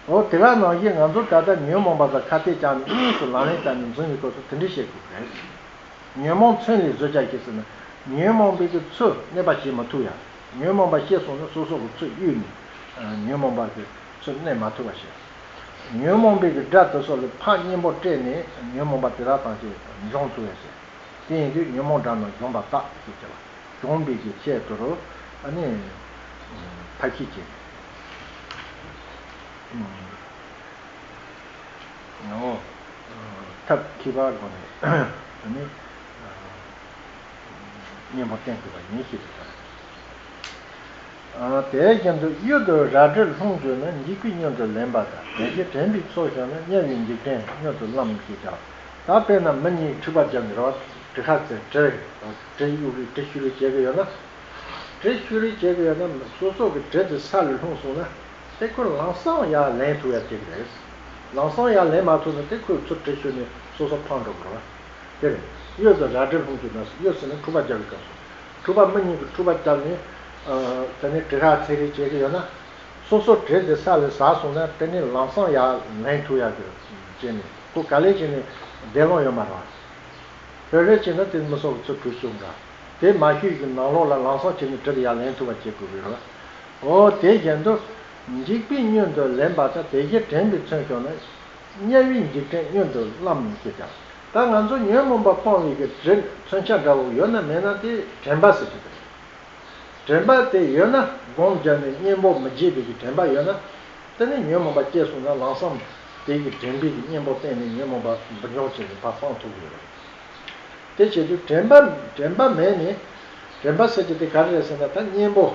འོ་དེ་ག་ནང་བཞིན་ང་ཚོ་ད་ལྟ་ཉོན་མོངས་པ་དང་ཁ་གཏད་བཅག་ནས་དངོས་སུ་ལག་ལེན་བསྟར་ནས་འཛིན་གྱི་སྐབས་སུ་དེ་འདྲ་བྱེད་དགོས་རེད། ཉོན་མོངས་མཚོན་ལས་བཟོད་བྱ་ཞིང་ཟེར་ན། ཉོན་མོངས་པའི་གི་ཚུར་གནོད་པ་བྱེད་མ་ཐུབ་ཡ། ཉོན་མོངས་པ་སྐྱེས་སོང་ན་སོ་སོ་གི་ཚུར་གཡུལ་ནས་ཉོན་མོངས་པ་གི་ཚུར་གནོད་མ་ཐུབ་པ་བྱེད། ཉོན་མོངས་པའི་གི་དགྲ་དེ་ཚོ་ལ་ཕར་གཉེན་པོ་སྤྲད་ནས་ཉོན་མོངས་པ་དེ་དག་ཐམས་ཅད་འཇོམས་ཐུབ་ཡ་བྱེད། དེ་ཡིན་དུས་ཉོན་མོངས་དགྲ་རྣམས་གཞོམ་པར་བརྟག་ཅེས་བྱ་བ། གཞོམ་པའི་གི་ཆེད་དུ་རུ་ཨ་ནི་ཐབས་ཤེས་བྱེད། ཨོ། ཐབས་མཁས་པ་སྒོ་ནས་ཨ་ནི་གཉེན་པོ་བསྟེན་དགོས་པ་ཡིན་ཞེས་པའི་བར། དེ་བཞིན་དུ་གཡུལ་དུ་རལ་གྲི་ལྷུང་གྱུར་ན། འཇིགས་པས་མྱུར་དུ་ལེན་པ་དང་། དལ་གྱིས་དྲན་པའི་ཚུལ་ཤོར་ན། དམྱལ་བའི་འཇིག་རྟེན་མྱུར་དུ་བརླམ་ཞེས་བྱ། ད་དཔེར་ན་མི་གཉིས་འཁྲུག་པ་བརྒྱབ་ནས་རེད་བ། གྲི་ཁ་བཙན་གྲི་གྲི་གཡུག་རེས་གྲི་གཞུ་རེས་བྱེད་ཀྱི་ཡོད་ན། གྲི་གཞུ་རེས་བྱེད་ཀྱི་ཡོད་ན་སོ་སོ་གི་གྲི་དེ་ས་ལ་ལྷུང་སོང་ན་དེ་ཁོ་ལམ་སང་ཡར་ལེན་ཐུབ་ཡ་བྱེད་ཀྱི་རེད། ལམ་སང་ཡར་ལེན་མ་ཐུབ་ན་དེ་ཁོས་ཚུར་གྲི་གཞུས་ནས་སོ་སོ་འཕང་འགྲོ་དགོས་རེད་བ། དེ་རེད། གཡུལ་དུ་རལ་གྲི་ལྷུང་གྱུར་ན། གཡུལ་ཟེར་ན་འཁྲུག་པ་རྒྱག་པའི་སྐབས་སུ། འཁྲུག་པ་མི་གཉིས་ཀྱིས་འཁྲུག་པ་བརྒྱབ་ནས། ཨ། དེ་ནས་གྲི་ཁ་བཙན་རེས་བྱེད་ཀྱི་ཡོད་ན། སོ་སོ་གྲི་དེ་ས་ལ་ཟགས་སོང་ན་དེ་ནས་ལམ་སང་ཡར་ལེན་ཐུབ་ཡག་གི་བྱས་ནས་ཁོ་ག་ལེ་བྱས་ནས་བདེ་བློ་ཡོད་མ་རེད་བ། རེ་རེ་བྱས་ན་དེ་མི་སོགས་ཀྱི་ཚུར་གྲུ་བཅུག་འདྲ། དེ་མ་ཤོད་ཀྱི་ནང་ལོགས་ལ་ལམ་སང་བྱས་ནས་གྲི་དེ་ཡར་ལེན་ཐུབ་པ་བྱེད་དགོས་ཀྱི་རེད་བ། འོ་དེ་བཞིན་དུ་འཇིགས་པས་མྱུར་དུ་ལེན་པ་དང་། དལ་གྱིས་དྲན་པའི་ཚུལ་ཤོར་ན། དམྱལ་བའི་འཇིག་རྟེན་མྱུར་དུ་བརླམ་ཞེས་བྱ། ད་ང་ཚོ་ཉོན་མོངས་པ་སྤང་བའི་གི་གྲི་མཚོན་ཆ་འདྲ་བོ་ཡོད་ན་མེད་ན་དེ་དྲན་པ་ཟེར་གྱི་རེད། དྲན་པ་དེ་ཡོད་ན་སྒོམ་བརྒྱབ་ནས་གཉེན་པོ་མི་བརྗེད་པའི་གི་དྲན་པ་ཡོད་ན། དེ་ནི་ཉོན་མོངས་པ་སྐྱེས་སོང་ན་ལམ་སང་དེ་གི་དྲན་པའི་གི་གཉེན་པོ་བསྟེན་ནས་ཉོན་མོངས་པ་འབུར་འཇོམས་བྱས་ནས་ཕར་སྤང་ཐུབ་ཀྱི་ཡོད་རེད། དེ་བྱེད་དུས་དྲན་པ་དྲན་པ་མེད་ནས། དྲན་པ་ཟེར་གྱི་དེ་ག་རེ་རེད་ཟེར་ན་ད་གཉེན་པོ།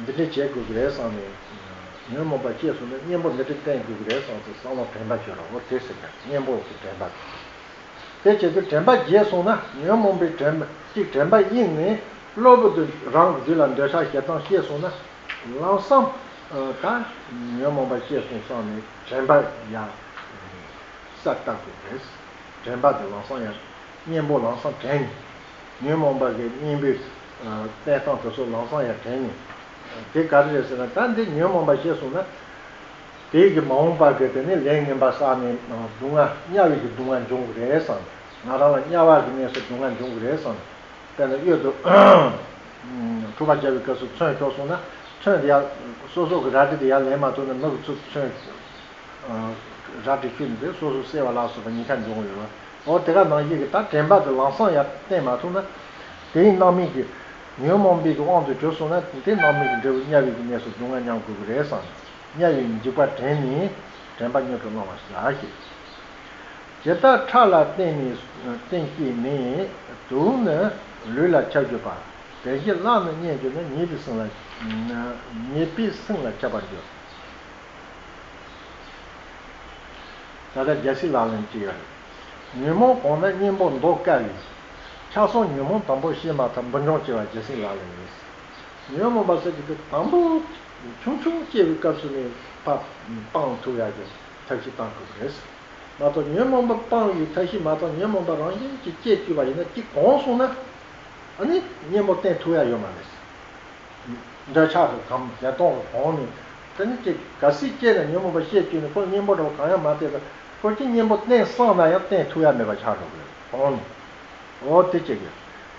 འདི་འདྲ་བྱེད་དགོས་ཀྱི་རེད་བསམ་ནས། ཉོན་མོངས་པ་སྐྱེས་སོང་ན་གཉེན་པོ་འདི་འདྲ་བསྟེན་དགོས་ཀྱི་རེད་བསམ་ཚེ་བསམ་བློ་དྲན་པ་ཤོར་ར། འོ་དེ་ཟེར་ཀྱང་གཉེན་པོ་གི་དྲན་པ་དེ། དེ་བྱེད་དུས་དྲན་པ་བརྗེད་སོང་ན་ཉོན་མོངས་པའི་དྲན་པ་གཅིག་དྲན་པ་གཡེངས་ནས་གློ་བུར་དུ་རང་གི་རྒྱུད་ལ་འདོད་ཆགས་ཞེ་སྡང་སྐྱེས་སོང་ན་ལམ་སང་ད་ཉོན་མོངས་པ་སྐྱེས་སོང་བསམ་ནས་དྲན་པ་ཡང་གསལ་བཏབ་དགོས་རེད། དྲན་པ་དེ་ལམ་སང་ཡང་གཉེན་པོ་ལམ་སང་དྲན་ནས། ཉོན་མོངས་པ་གི་གཉེན་པོའི་བསྟེན་སྟངས་དེ་ཚོ་ལམ་སང་ཡང་དྲན་ནས། དེ་ག་རེ་རེད་ཟེར་ན་ད་འདི་ཉོན་མོངས་པ་སྐྱེས་སོང་ན། དེའི་གི་མ་འོངས་པ་གི་དེ་ནི་ལས་ངན་པ་བསགས་ནས་སྡུག་བསྔལ་དམྱལ་བའི་གི་སྡུག་བསྔལ་འབྱུང་གི་རེད་བསམ། ང་རང་ལ་དམྱལ་བ་གི་གནས་སུ་སྡུག་བསྔལ་འབྱུང་གི་རེད་བསམ། དཔེར་ན་གཡུལ་དུ་འཁྲུག་པ་བརྒྱབ་པའི་སྐབས་སུ་མཚོན་ཤོར་སོང་ན་མཚོན་དེ་ཡར་སོ་སོ་གི་རལ་གྲི་དེ་ཡར་ལེན་མ་ཐུབ་ན་མི་གི་ཚུར་མཚོན། རལ་གྲི་ཁྱུར་ནས་དེ་སོ་སོ་བསད་པ་ལ་སོགས་པ་ཉེན་ཁ་འབྱུང་གི་ཡོད་པ། འོ་དེ་ག་ནང་བཞིན་གྱི་ད་དྲན་པ་དེ་ལམ་སང་ཡར་བསྟེན་མ་ཐུབ་ན། དེའི་སྣང་མེད་ཀྱི་ཉོན་མོངས་པའི་གི་དབང་དུ་གྱུར་སོང་ན་དེ་སྣང་མེད་ཀྱི་འབྲས་བུ་དམྱལ་བའི་གི་གནས་སུ་སྡུག་བསྔལ་མྱང་དགོས་ཀྱི་རེད་བསམ། དམྱལ་བའི་འཇིགས་པ་དྲན་ནས་དྲན་པ་མྱུར་དུ་བསླང་བར་བྱ་ཞེས། ཇི་ལྟར་ཁྲག་ལ་བརྟེན་ནས་བརྟེན་སྐྱེས་ནས། དུག་ནི་ལུས་ལ་ཁྱབ་གྱུར་པ། དལ་གྱིས་རླག་ནས་རྙེད་གྱུར་ན། ཉེས་པའི་སེམས་ལ་ཉེས་པའི་སེམས་ལ་ཁྱབ་པར་འགྱུར། ད་ལྟ་རྒྱལ་སྲས་ལག་ལེན་གཅིག་ཡོད་རེད། ཉོན་མོངས་གོང་ན་གཉེན་པོ་མདོ་དཀའ་བས། ཆགས་སོགས་ཉོན་མོངས་དང་པོར་ཤེས་མ་ཐག་འབུར་འཇོམས་བྱེད་པ་རྒྱལ་སྲས་ལག་ལེན་ཡིན། ཉོན་མོངས་པ་ཟེར་གྱི་དེ་དང་པོ་ཆུང་ཆུང་སྐྱེ་བའི་སྐབས་སུ་ནས་ཕར་སྤང་ཐུབ་ཡག་གི་ཐབས་ཤེས་བཏང་དགོས་ཀྱི་རེད། མ་གཏོགས་ཉོན་མོངས་པ་སྤང་བའི་ཐབས་ཤེས་མ་གཏོགས་ཉོན་མོངས་པ་རང་བཞིན་གྱིས་སྐྱེ་བཅུག་པ་ཡིན་ན་གཅིག་གོམས་སོང་ན། ཨ་ནི་གཉེན་པོ་བསྟེན་ཐུབ་ཡག་ཡོད་མ་རེད། འདོད་ཆགས་ཀྱི་གམ་བདེ་སྟོང་གི་གོང་ནས་དེ་ནི་ཅིག་གལ་སྲིད་སྐྱེས་ན་ཉོན་མོངས་པ་ཤས་བཅུག་ནས་ཁོ་གཉེན་པོ་འདྲ་བོ་གང་ཡང་མ་བསྟེན་པར་ཁོ་ཅིག་གཉེན་པོ་བསྟེན་བསམ་ན་ཡང་བསྟེན་ཐུབ་ཡག་མེད་པ་ཆགས་འགྲོ་གི་རེད་གོང་ནས། འོ་དེ་བྱེད་དགོས།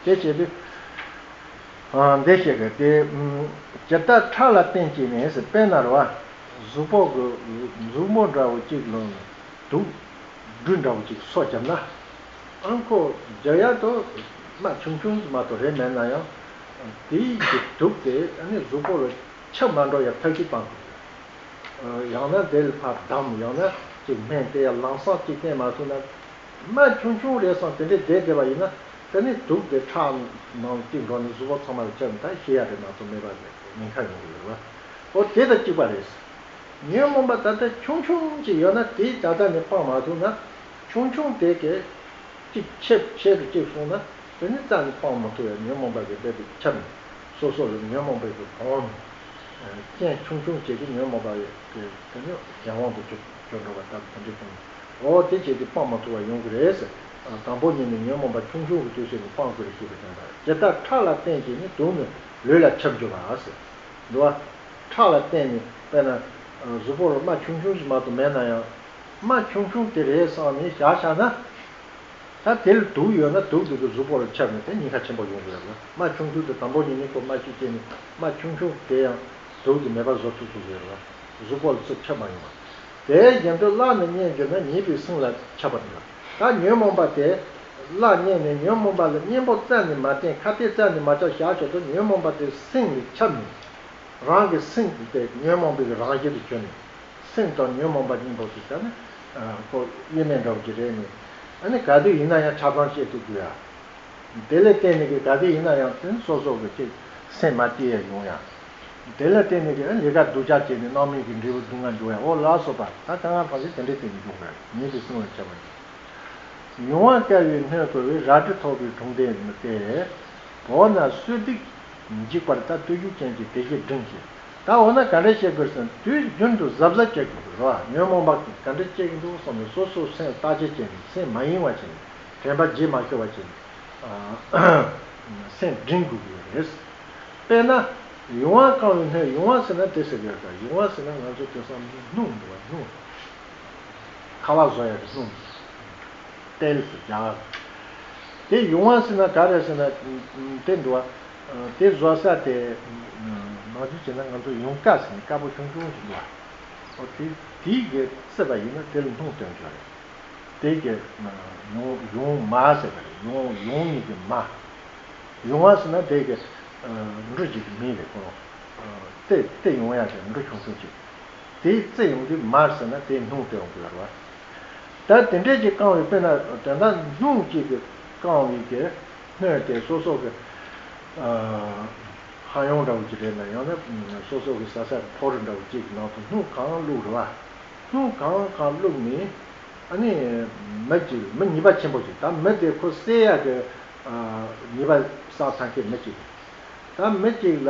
དེ་བྱེད་དུས། ཨ་འདི་ཞིག་གི་དེ་ཇི་ལྟར་ཁྲག་ལ་བརྟེན་བྱས་ནས་ཟེར། དཔེར་ན་རེད་བ། གཟུགས་པོ་གི་གཟུགས་པོ་འདྲ་བོ་གཅིག་ལ་དུག་སྦྲུལ་འདྲ་བོ་གཅིག་སོ་བརྒྱབ་ན། ཨང་ཁོ་རྒྱག་ཡག་དུ་རྨ་ཆུང་ཆུང་ཙམ་མ་གཏོགས་རེད་མེད་ན་ཡང་། དེའི་གི་དུག་དེ་ཨ་ནི་གཟུགས་པོ་ལ་ཁྱབ་མ་འགྲོ་ཡག་ཐབས་ཤེས་སྤང་དགོས། ཡང་ན་དེ་ལ་ཕར་བསྡམས། ཡང་ན་ཅིག་སྨན་དེ་ཡང་ལམ་སང་ཅིག་བསྟེན་མ་ཐུབ་ན། རྨ་ཆུང་ཆུང་རེད་བསམ་དེ་འདྲའི་བསྡད་བསྡད་པ་ཡིན་ན། དེ་ནི་དུག་དེ་ཁྲག་ནང་གཅིག་འགྲོ་ནས་གཟུགས་པོ་ཚང་མ་ལ་ཁྱབ་ནས་ད་ཤི་ཡག་རེད་མ་གཏོགས་མེད་པ་ཉེན་ཁ་ཡོང་གི་ཡོད་རེད་བ། འོ་དེ་དང་གཅིག་པ་རེད། ཉོན་མོངས་པ་ད་ལྟ་ཆུང་ཆུང་ཅིག་ཡོད་ན་དེ་ད་ལྟ་ནས་སྤང་མ་ཐུབ་ན། ཆུང་ཆུང་དེ་གས་གཅིག་ཆེ་ཆེ་རུ་གཅིག་སོང་ན། དེ་ནི་རྩ་ནས་སྤང་མ་ཐུབ་ཡ། ཉོན་མོངས་པ་གི་རྦད་དེ་ཁྱབ་ནས་སོ་སོ་ལ་ཉོན་མོངས་པའི་གི་སྒོ་ནས་རྐྱེན་ཆུང་ཆུང་བྱེད་ཀྱི། ཉོན་མོངས་པ་ཡི་གི་དེ་ནི་གཞན་དབང་དུ་གྱུར་གྱུར་འགྲོ་བ་ལྟ་བུ་དེ་འདྲའི་སྟེང་ནས། འོ་དེ་བྱེད་དུས་སྤང་མ་ཐུབ་པ་ཡོང་གི་རེད་ཟེར། དང་པོ་ཉིད་ནས་ཉོན་མོངས་པ་ཆུང་ཆུང་གི་དུས་ཚོད་ནས་སྤང་དགོས་རེད་ཞེས་པའི་དོན་དང་། ཇི་ལྟར་ཁྲག་ལ་བརྟེན་བྱས་ནས་དུག་ནི་ལུས་ལ་ཁྱབ་འགྱུར་བ་ཟེར། འདུག་བ། ཁྲག་ལ་བརྟེན་ནས་དཔེར་ན་གཟུགས་པོ་ལ་རྨ་ཆུང་ཆུང་ཞིག་མ་གཏོགས་མེད་ན་ཡང་། རྨ་ཆུང་ཆུང་དེ་རེད་བསམ་ནས་བཞག་བཞག་ན། ད་དེ་ལ་དུག་ཡོད་ན་དུག་དེ་གི་གཟུགས་པོ་ལ་ཁྱབ་ནས་དེ་ཉེན་ཁ་ཆེན་པོ་ཡོང་གི་ཡོད་རེད། རྨ་ཆུང་ཆུང་དེ་དང་པོ་ཉིད་ནས་ཁོ་རྨ་ཆུ་སྐྱེས་ནས་རྨ་ཆུང་ཆུང་དེ་ཡང་དུག་དེ་མེད་པ་བཟོ་ཐུབ་ཐུབ་ཀྱི་ཡོད་རེད་བ། གཟུགས་པོ་ལ་ཚུར་ཁྱབ་མ་ཡོང་བ། དེ་བཞིན་དུ་གླགས་ནི་རྙེད་གྱུར་ན་ཉེས་པའི་སེམས་ལ་ཁྱབ་པར་འགྱུར། ད་ཉོན་མོངས་པ་དེ་གླགས་རྙེད་ནས་ཉོན་མོངས་པ་ལ་གཉེན་པོ་རྩ་ནས་མ་བསྟེན། ཁ་གཏད་རྩ་ནས་མ་བཅག་བཞག་ཆོག་ཏུ། ཉོན་མོངས་པ་དེ་སེམས་ལ་ཁྱབ་ནས་རང་གི་སེམས་དེ་ཉོན་མོངས་པའི་རང་བཞིན་དུ་གྱུར་ནས། སེམས་དང་ཉོན་མོངས་པ་གཉིས་པོ་དེ་ད་ནི་ཁོ་དབྱེར་མེད་འདྲ་བོ་ཅིག་རེད་ནས། ཨ་ནི་ག་དུས་ཡིན་ན་ཡང་ཆ་ཚང་བཤད་ཐུབ་དགོས་ཡ། དེ་ལ་བརྟེན་ནས་གི་ག་དུས་ཡིན་ན་ཡང་དེ་སོ་སོ་གི་ཅིག་སེམས་མ་སྐྱིད་ཡ་ཡོང་ཡ། དེ་ལ་བརྟེན་ནས་གི་ལས་ཀ་སྡུག་ཅག་བྱས་ནས་སྣང་མེད་ཀྱི་འབྲས་བུ་སྡུག་བསྔལ་འབྱུང་ཡ། འོ་ལགས་སོ་པ། ད་གང་ལ་ཕན་ཆད་དེ་འདྲའི་སྟེང་ནས་འབྱུང་དགོས་ཡ། ཉེས་པའི་སེམས་ལ་ཁྱབ་པ་ཡིན། ཡུང་བ་བསྐལ་བའི་སྣོད་བསྐོལ་བའི། རལ་གྲི་ཐོགས་པའི་གྲོང་དེ་ནི་སྟེ། བོར་ན་གསོད་སྡིག་འཇིག་པར་ཐལ། བརྟུལ་ཞུགས་ཅན་གྱིས་དེ་བཞིན་བསྒྲིམས་ཤིང་། ད་འོ་ན་ག་འདྲ་བྱེད་དགོས་ཟེར་ན། དུས་རྒྱུན་དུ་གཟབ་གཟབ་བྱེད་དགོས་རེད་བ། ཉོན་མོངས་པ་ག་འདྲ་བྱེད་ཀྱི་འདུག་བསམ་ནས་སོ་སོ་སེམས་བརྟག་དཔྱད་བྱས་ནས། སེམས་མ་གཡེང་བ་བྱས་ནས། དྲན་པ་བརྗེད་མ་ཤོར་བ་བྱས་ནས་སེམས་བསྒྲིམ་དགོས་ཀྱི་ཡོད་རེད། དཔེར་ན། ཡུང་བ་བསྐང་བའི་སྣོད། ཡུང་བ་ཟེར་ན་དེ་ཟེར་གྱི་ཡོད་ཀྱང་། ཡུང་བ་ཟེར་ན་ང་ཚོ་དེང་སང་སྣུམ་འདུག་བ། སྣུམ། ཁ་བ་བཟོ་ཡག་གི་སྣུམ། ཏེལ་ཟེར་རྒྱ་གར། དེ་ཡུང་བ་ཟེར་ན་ག་རེ་ཟེར་ན། དེ་འདུག་བ། དེ་བཟོ་ས་དེ་ནང་ཆུ་བྱས་ན་ང་ཚོ་ཡུངས་ཀ་ཟེར་ནས་དཀར་པོ་ཆུང་ཆུང་ཞིག་འདུག་བ། འོ་དེ་དེའི་གི་བརྩིས་པ་ཡིན་ན་དེ་ལ་སྣུམ་སྟོན་རྒྱུ་རེད། དེ་གི་ཡུང་ཡུང་མ་ཟེར་བ་རེད། ཡུང་ཡུང་གཉིས་ཀྱི་མ། ཡུང་བ་ཟེར་ན་དེ་གི་འབྲུ་གཅིག་གི་མིང་རེད་ཁོ་རང་། ཏེ་ཏེ་ཡོང་ཡག་གི་འབྲུ་ཆུང་ཆུང་ཅིག་དེའི་རྩི་ཡོང་དུས་མར་ཟེར་ན་དེའི་སྣུམ་སྟོན་དགོས་རེད་བ། ད་དེ་འདྲས་ཀྱི་བསྐང་བའི། དཔེར་ན་དོན་དག་སྣུམ་གཅིག་གིས་བསྐང་བའི་གི་སྣོད་དེ་སོ་སོ་གི་ཧ་ཡང་འདྲ་བོ་ཅིག་རེད་ན། ཡང་ན་སོ་སོ་གི་ཟ་ས་གི་ཕོར་འདྲ་བོ་ཅིག་གི་ནང་དུ་སྣུམ་གང་བླུགས་རེད་བ། སྣུམ་གང་གང་བླུགས་ནས་ཨ་ནི་མི་གཅིག་མི་ཉེས་པ་ཆེན་པོ་ཅིག་ད་མི་དེ་ཁོ་བསད་ཡག་གི་ཉེས་པ་བསགས་ཚར་མཁན་མི་གཅིག་ད་མི་གཅིག་ལ་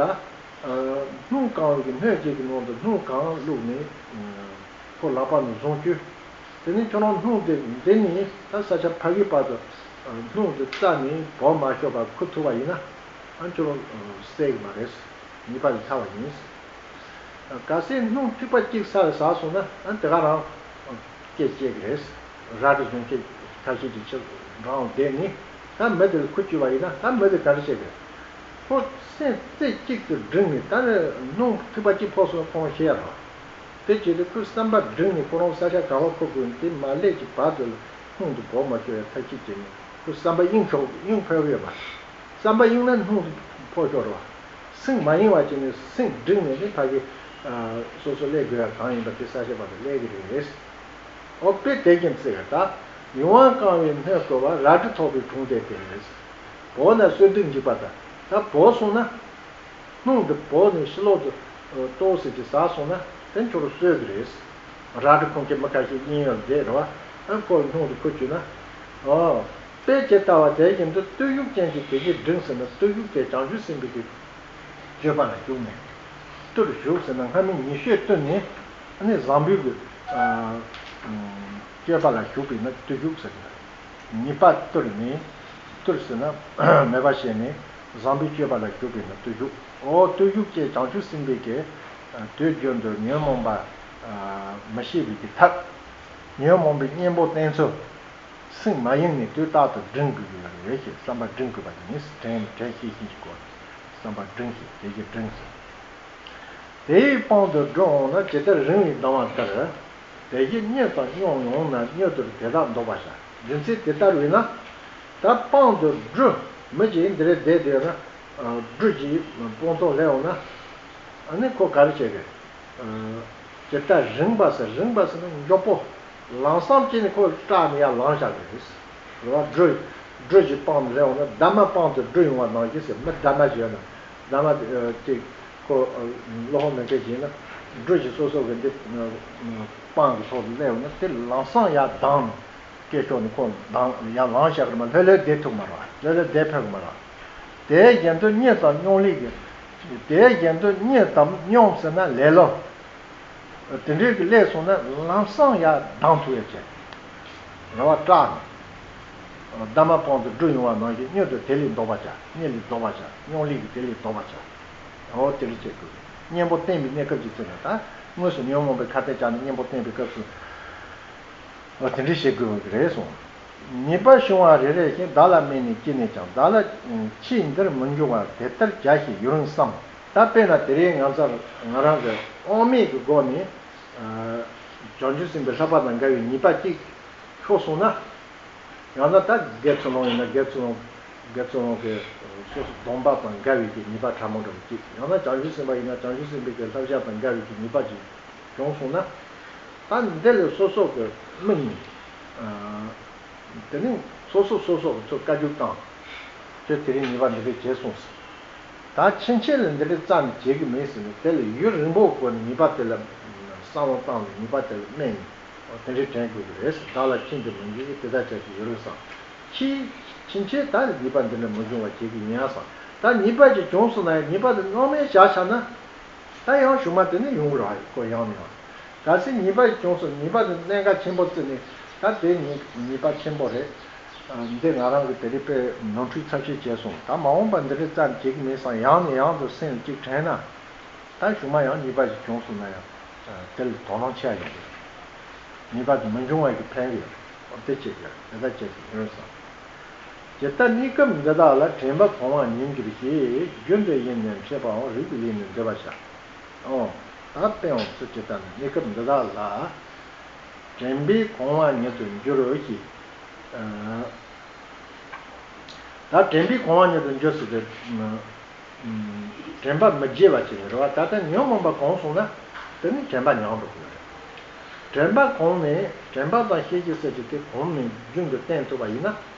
སྣུམ་བཀང་བའི་གི་སྣོད་གཅིག་གི་ནང་དུ་སྣུམ་གང་བླུགས་ནས་ཁོ་ལག་པ་ནས་བཟུང་བཅུག་དེ་ནས་ཁྱོད་རང་སྣུམ་དེ་འདི་ནས་ད་ས་ཆ་ཕ་གི་བར་དུ་སྣུམ་དེ་རྩ་ནས་བོར་མ་ཤོར་བར་འཁུར་ཐུབ་པ་ཡིན་ན། ཨ་ཁྱོད་རང་བསད་གི་མ་རེད། ཉེས་པ་ལས་ཐར་བ་ཡིན། གལ་སྲིད་སྣུམ་ཐིགས་པ་གཅིག་ས་ལ་ཟགས་སོང་ན། ཨ་དེ་ག་རང་སྐད་སྐྱེ་གི་རེད། རལ་གྲི་གཞོན་སྐྱེས་ཁ་ཤས་ཀྱི་ཕྱིར་འབྲང་བསྡད་ནས་ད་མི་དེ་ལ་འཁུར་བཅུག་པ་ཡིན་ན། ད་མི་དེ་ག་རེ་བྱེད་དགོས། ཁོ་སེམས་རྩེ་གཅིག་ཏུ་བསྒྲིམས་ནས། ད་ནི་སྣུམ་ཐིགས་པ་གཅིག་ཕོག་སོང་ཁོང་ཤེས་ཡ་རེད། དེ་བྱས་ཏེ་ཁོས་བསམ་པ་བསྒྲིམས་ནས་ཁོ་རང་ས་ཆ་ག་པར་འཁུར་དགོས་ནས། དེ་མ་སླེབས་ཀྱི་བར་དུ་ལ་སྣུམ་དེ་བོར་མ་ཤོར་ཡ་ཐབས་ཤེས་བྱས་ནས་ཁོས་བསམ་པ་གཡེང་ཆོག་གཡེང་ཕོད་ཀྱི་ཡོད་མ་རེད། བསམ་པ་གཡེང་ན་སྣུམ་དེ་ཕོག་ཆོག་རེད་བ། སེམས་མ་གཡེང་བ་བྱས་ནས་སེམས་བསྒྲིམས་ནས་ནི་ཕ་གི་སོ་སོ་སླེབས་དགོས་ཡ་གང་ཡིན་པ་དེ་ས་ཆ་བར་དུ་སླེབས་ཀྱི་རེད། འོ་དཔེ་དེ་བཞིན་བརྩི་བ་ད། ཡུང་བ་བསྐང་བའི་སྣོད་བསྐོལ་བ། རལ་གྲི་ཐོགས་པའི་གྲོང་དེ་སྟེ། བོར་ན་གསོད་སྡིག་འཇིག་པར་ཐལ། ད་བོར་སོང་ན། སྣུམ་དེ་བོར་ནས་ཕྱི་ལོགས་དུ་ཏོག་ཙམ་ཅིག་ཟགས་སོང་ན་དེ་ཁྱོད་རང་གསོད་ཀྱི་རེད། རལ་གྲི་ཁུར་མཁན་མི་ཁ་ཤས་གཡས་གཡོན་བསྡད་རེད་བ། ཨ་ཁོ་སྣུམ་དེ་འཁུར་བཅུག་ན། ཨོ། དཔེ་ཇི་ལྟ་བ་དེ་བཞིན་དུ་བརྟུལ་ཞུགས་ཅན་གྱིས་དེ་བཞིན་བསྒྲིམས་ཟེར་ན། བརྟུལ་ཞུགས་དེ་བྱང་ཆུབ་སེམས་དཔའི་གི་སྤྱོད་པ་ལ་ཞུགས་ནས། བརྟུལ་ཞུགས་ཟེར་ན་སྔ་མའི་ཉེས་སྤྱོད་བརྟུལ་ནས་ཨ་ནི་བཟང་པོའི་གི་ཨ་སྤྱོད་པ་ལ་ཞུགས་པས་ན་བརྟུལ་ཞུགས་ཟེར་གི་རེད། ཉེས་པ་བརྟུལ་ནས། བརྟུལ་ཟེར་ན་མེད་པ་བྱས་ནས་བཟང་པོའི་སྤྱོད་པ་ལ་ཞུགས་པས་ན་བརྟུལ་ཞུགས། འོ་བརྟུལ་ཞུགས་ཅན་བྱང་ཆུབ་སེམས་དཔའི་གི་དུས་རྒྱུན་དུ་ཉོན་མོངས་པ་མི་ཤེས་པའི་གི་ཐབས། ཉོན་མོངས་པའི་གཉེན་པོ་བསྟེན་ཚུལ། སེམས་མ་གཡེང་ནས་དུས་རྟག་ཏུ་བསྒྲིམ་དགོས་ཀྱི་ཡོད་རེད་ཞེས་བསམ་པ་བསྒྲིམ་དགོས་པ་ཡིན། དྲན་དྲན་ཤེས་བཞིན་གྱི་སྐོར། བསམ་པ་སྒྲིང་ཞིང་དེ་བཞིན་སྒྲིང་ཞིང་། དེའི་དཔང་དུ་བསྒྲུབ་འོང་ན་ཇི་ལྟར་རིང་བའི་ལྡང་བ་ལྟར། དེ་བཞིན་རྙེད་དང་སྙོམས་འོང་ན་མྱུར་དུ་དེ་དག་འདོགས་པར་བྱ། རྒྱུ་མཚན་དེ་ལྟར་བས་ན། ད་དཔང་དུ་སྦྲུལ་མི་གཅིག་འདི་རེད་བསྡད་བསྡད་ན། སྦྲུལ་གྱི་དཔང་ཐོག་སླེབས་འོང་ན། ཨ་ནི་ཁོ་ག་རེ་བྱེད་དགོས། ཇི་ལྟར་རིང་བ་ཟེར་རིང་བ་ཟེར་ན་མགྱོགས་པོ། ལམ་སང་བྱས་ནས་ཁོ་སྐྲག་ནས་ཡར་ལངས་བཞག་གི་རེད། རེད་བ། སྦྲུལ་སྦྲུལ་གྱི་དཔང་དུ་སླེབས་འོང་ན་འདབ་མ་དཔང་དུ་སྦྲུལ་ཡོང་བ་ནང་བཞིན་ཟེར། མི་འདབ་མ་ཞིག་ཡོད་ན་འདབ་མ་དེ་ཅིག་ཁོ་བློ་ཁོག་མེད་མཁན་ཞིག་ཡིན་ན། སྦྲུལ་གྱིས་སོ་སོ་གི་འདི་དཔང་གི་ཐོག་ཏུ་སླེབས་འོང་ན་དེ་ལམ་སང་ཡར་ལྡང་ནས། སྐད་ཤོར་ནས་ཁོ་ལྡང་ཡར་ལངས་བཞག་གི་མ། ལྷོད་ལྷོད་བསྡད་ཐུབ་མ་རེད། ལྷོད་ལྷོད་བསྡད་ཕོད་གི་མ་རེད། དེ་བཞིན་དུ་རྙེད་དང་སྙོམས་ལས་ཀྱི། དེ་བཞིན་དུ་རྙེད་དམ་སྙོམས་ཟེར་ན་ལེ་ལོ། དེ་འདྲའི་གི་སླེབས་སོང་ན་ལམ་སང་ཡར་ལྡང་ཐུབ་ཡ་བྱས། རེད་བ། སྐྲག་ནས། འདབ་མ་དཔང་དུ་སྦྲུལ་ཡོང་བ་ནང་བཞིན་མྱུར་དུ་དེ་ལས་ལྡོག་པར་བྱ། རྙེད་ལས་ལྡོག་པར་བྱ། སྙོམས་ལས་ཀྱི་དེ་ལས་ལྡོག་པར་བྱ། འོ་དེ་འདྲ་བྱེད་དགོས། གཉེན་པོ་བསྟེན་པའི་གནས་སྐབས་ཀྱི་ཚེ་ན་ད་དངོས་སུ་ཉོན་མོངས་པའི་ཁ་གཏད་བཅག་ནས་གཉེན་པོ་བསྟེན་པའི་སྐབས་སུ། ཨ། དེ་འདྲ་བྱེད་དགོས་པ་རེད་གསུངས། ཉེས་པ་བྱུང་བ་རེ་རེ་བཞིན། བདག་ལ་དམིགས་ནས་ཅི་ནས་ཀྱང་། བདག་ལ་ཕྱིས་འདིར་མི་འབྱུང་བར། དེ་ལྟར་བྱ་ཞེས་ཡུན་རིང་བསམ། ད་དཔེར་ན་དེ་རིང་ང་ཚོ་ང་རང་གི་དབང་མེད་ཀྱི་སྒོ་ནས། ཨ། བྱང་ཆུབ་སེམས་དཔའི་བསླབ་པ་དང་འགལ་བའི་ཉེས་པ་གཅིག་ཤོར་སོང་ན། ཡང་ན་ད་དགེ་ཚུལ་སློང་ཡིན་ན་དགེ་ཚུལ་སློང་། དགེ་ཚུལ་སློང་གི་སོ་སོ་སྡོམ་པ་དང་འགལ་བའི་གི་ཉེས་པ་ཕྲ་མོ་འདྲ་བོ་གཅིག། ཡང་ན་བྱང་ཆུབ་སེམས་དཔའ་ཡིན་ན་བྱང་ཆུབ་སེམས་དཔའི་གི་བསླབ་བྱ་དང་འགལ་བའི་གི་ཉེས་པ་གཅིག་བྱུང་སོང་ན། ད་འདི་ལས་སོ་སོ་གི་དམིགས་ནས། ཨ། དེ་ནས་སོ་སོ་སོ་སོ་གི་ཚུར་བཀའ་བཀྱོན་བཏང་། ཁྱོད་དེ་རིང་ཉེས་པ་འདི་འདྲ་བྱས་སོང་ཟེར། ད་ཕྱིན་ཆད་ལ་འདི་འདྲ་རྩ་ནས་བྱེད་ཀྱི་མེད་ཟེར་ནས་དེ་ལ་ཡུན་རིང་པོའི་སྒོ་ནས་ཉེས་པ་དེ་ལ་བསམ་བློ་བཏང་ནས་ཉེས་པ་དེ་ལ་དམིགས་ནས། འོ་དེ་འདྲའི་དྲན་དགོས་ཀྱི་རེད་ཟེར། བདག་ལ་ཕྱིས་འདིར་མི་འབྱུང་བར། དེ་ལྟར་བྱ་ཞེས་ཡུན་རིང་བསམ། ཕྱིས་ཕྱིན་ཆད་ད་ལ་ཉེས་པ་འདི་འདྲ་མི་འབྱུང་བ་བྱེད་ཀྱི་ཡིན་ཡ་བསམ། ད་ཉེས་པ་ཅིག་བྱུང་སོང་ན་ཡང་ཉེས་པ་དེ་སྣང་མེད་བཞག་བཞག་ན། ད་ཡང་གཞུག་མ་དེ་ནི་ཡོང་གི་རེད། ཁོ་ཡང་ནས་ཡང་། གལ་སྲིད་ཉེས་པ་ཞིག་བྱུང་སོང་། ཉེས་པ་དེ་གནད་འགག་ཆེན་པོ་བརྩིས་ནས། ད་དེ་ཉེས་ཉེས་པ་ཆེན་པོ་རེད། ཨ། འདི་ང་རང་གིས་དེ་རིང་དཔེ་ནོར་འཁྲུལ་ཚབས་ཆེ་བྱས་སོང་། ད་མ་འོངས་པ་འདི་འདྲའི་རྩ་ནས་བྱེད་ཀྱི་མེད་བསམ། ཡང་ནས་ཡང་དུ་སེམས་ལ་གཅིག་དྲན་ན། ད་གཞུག་མ་ཡང་ཉེས་པ་ཞིག་བྱུང་སོང་ན་ཡང་དེ་ལ་དོ་སྣང་ཆེ་བ་ཡོང་གི་རེད། ཉེས་པ་དེ་མི་འབྱུང་བ་ཞིག་ཕན་གྱི་ཡོད་རེད། འོ་དེ་བྱེད་དགོས། དེ་ལྟར་བྱེད་དགོས་ཡོད་བསམ། ཇི་ལྟར་གནས་སྐབས་འདི་དག་ལ། དྲན་པ་གོང་བ་ཉིད་འགྱུར་ཞེས། རྒྱུ་འདི་ཡིས་ནི་འཕྲད་པའམ། རིགས་པའི་ལས་ནི་འདོད་པར་བྱ། ཨོ། ད་དཔེ་འོང་ཚུལ་ཇི་ལྟར་ན། གནས་སྐབས་འདི་དག་ལ་དྲན་པས་གོང་བ་ཉིད་དུ་འགྱུར་ཞེས། ཨ། ད་དྲན་པས་གོང་བ་ཉིད་དུ་འགྱུར་ཟེར་དུས། དྲན་པ་མི་བརྗེད་པ་བྱས་ནས་རེད་བ། ད་ལྟ་ཉོན་མོངས་པ་གོང་སོང་ན་དེ་ནི་དྲན་པ་ཉམས་འགྲོ་གི་རེད། དྲན་པ་གོང་ནས། དྲན་པ་དང་ཤེས་བྱའི་གསལ་བྱེད་དེ་གོང་ནས་རྒྱུན་དུ་བསྟེན་ཐུབ་པ་ཡིན་ན།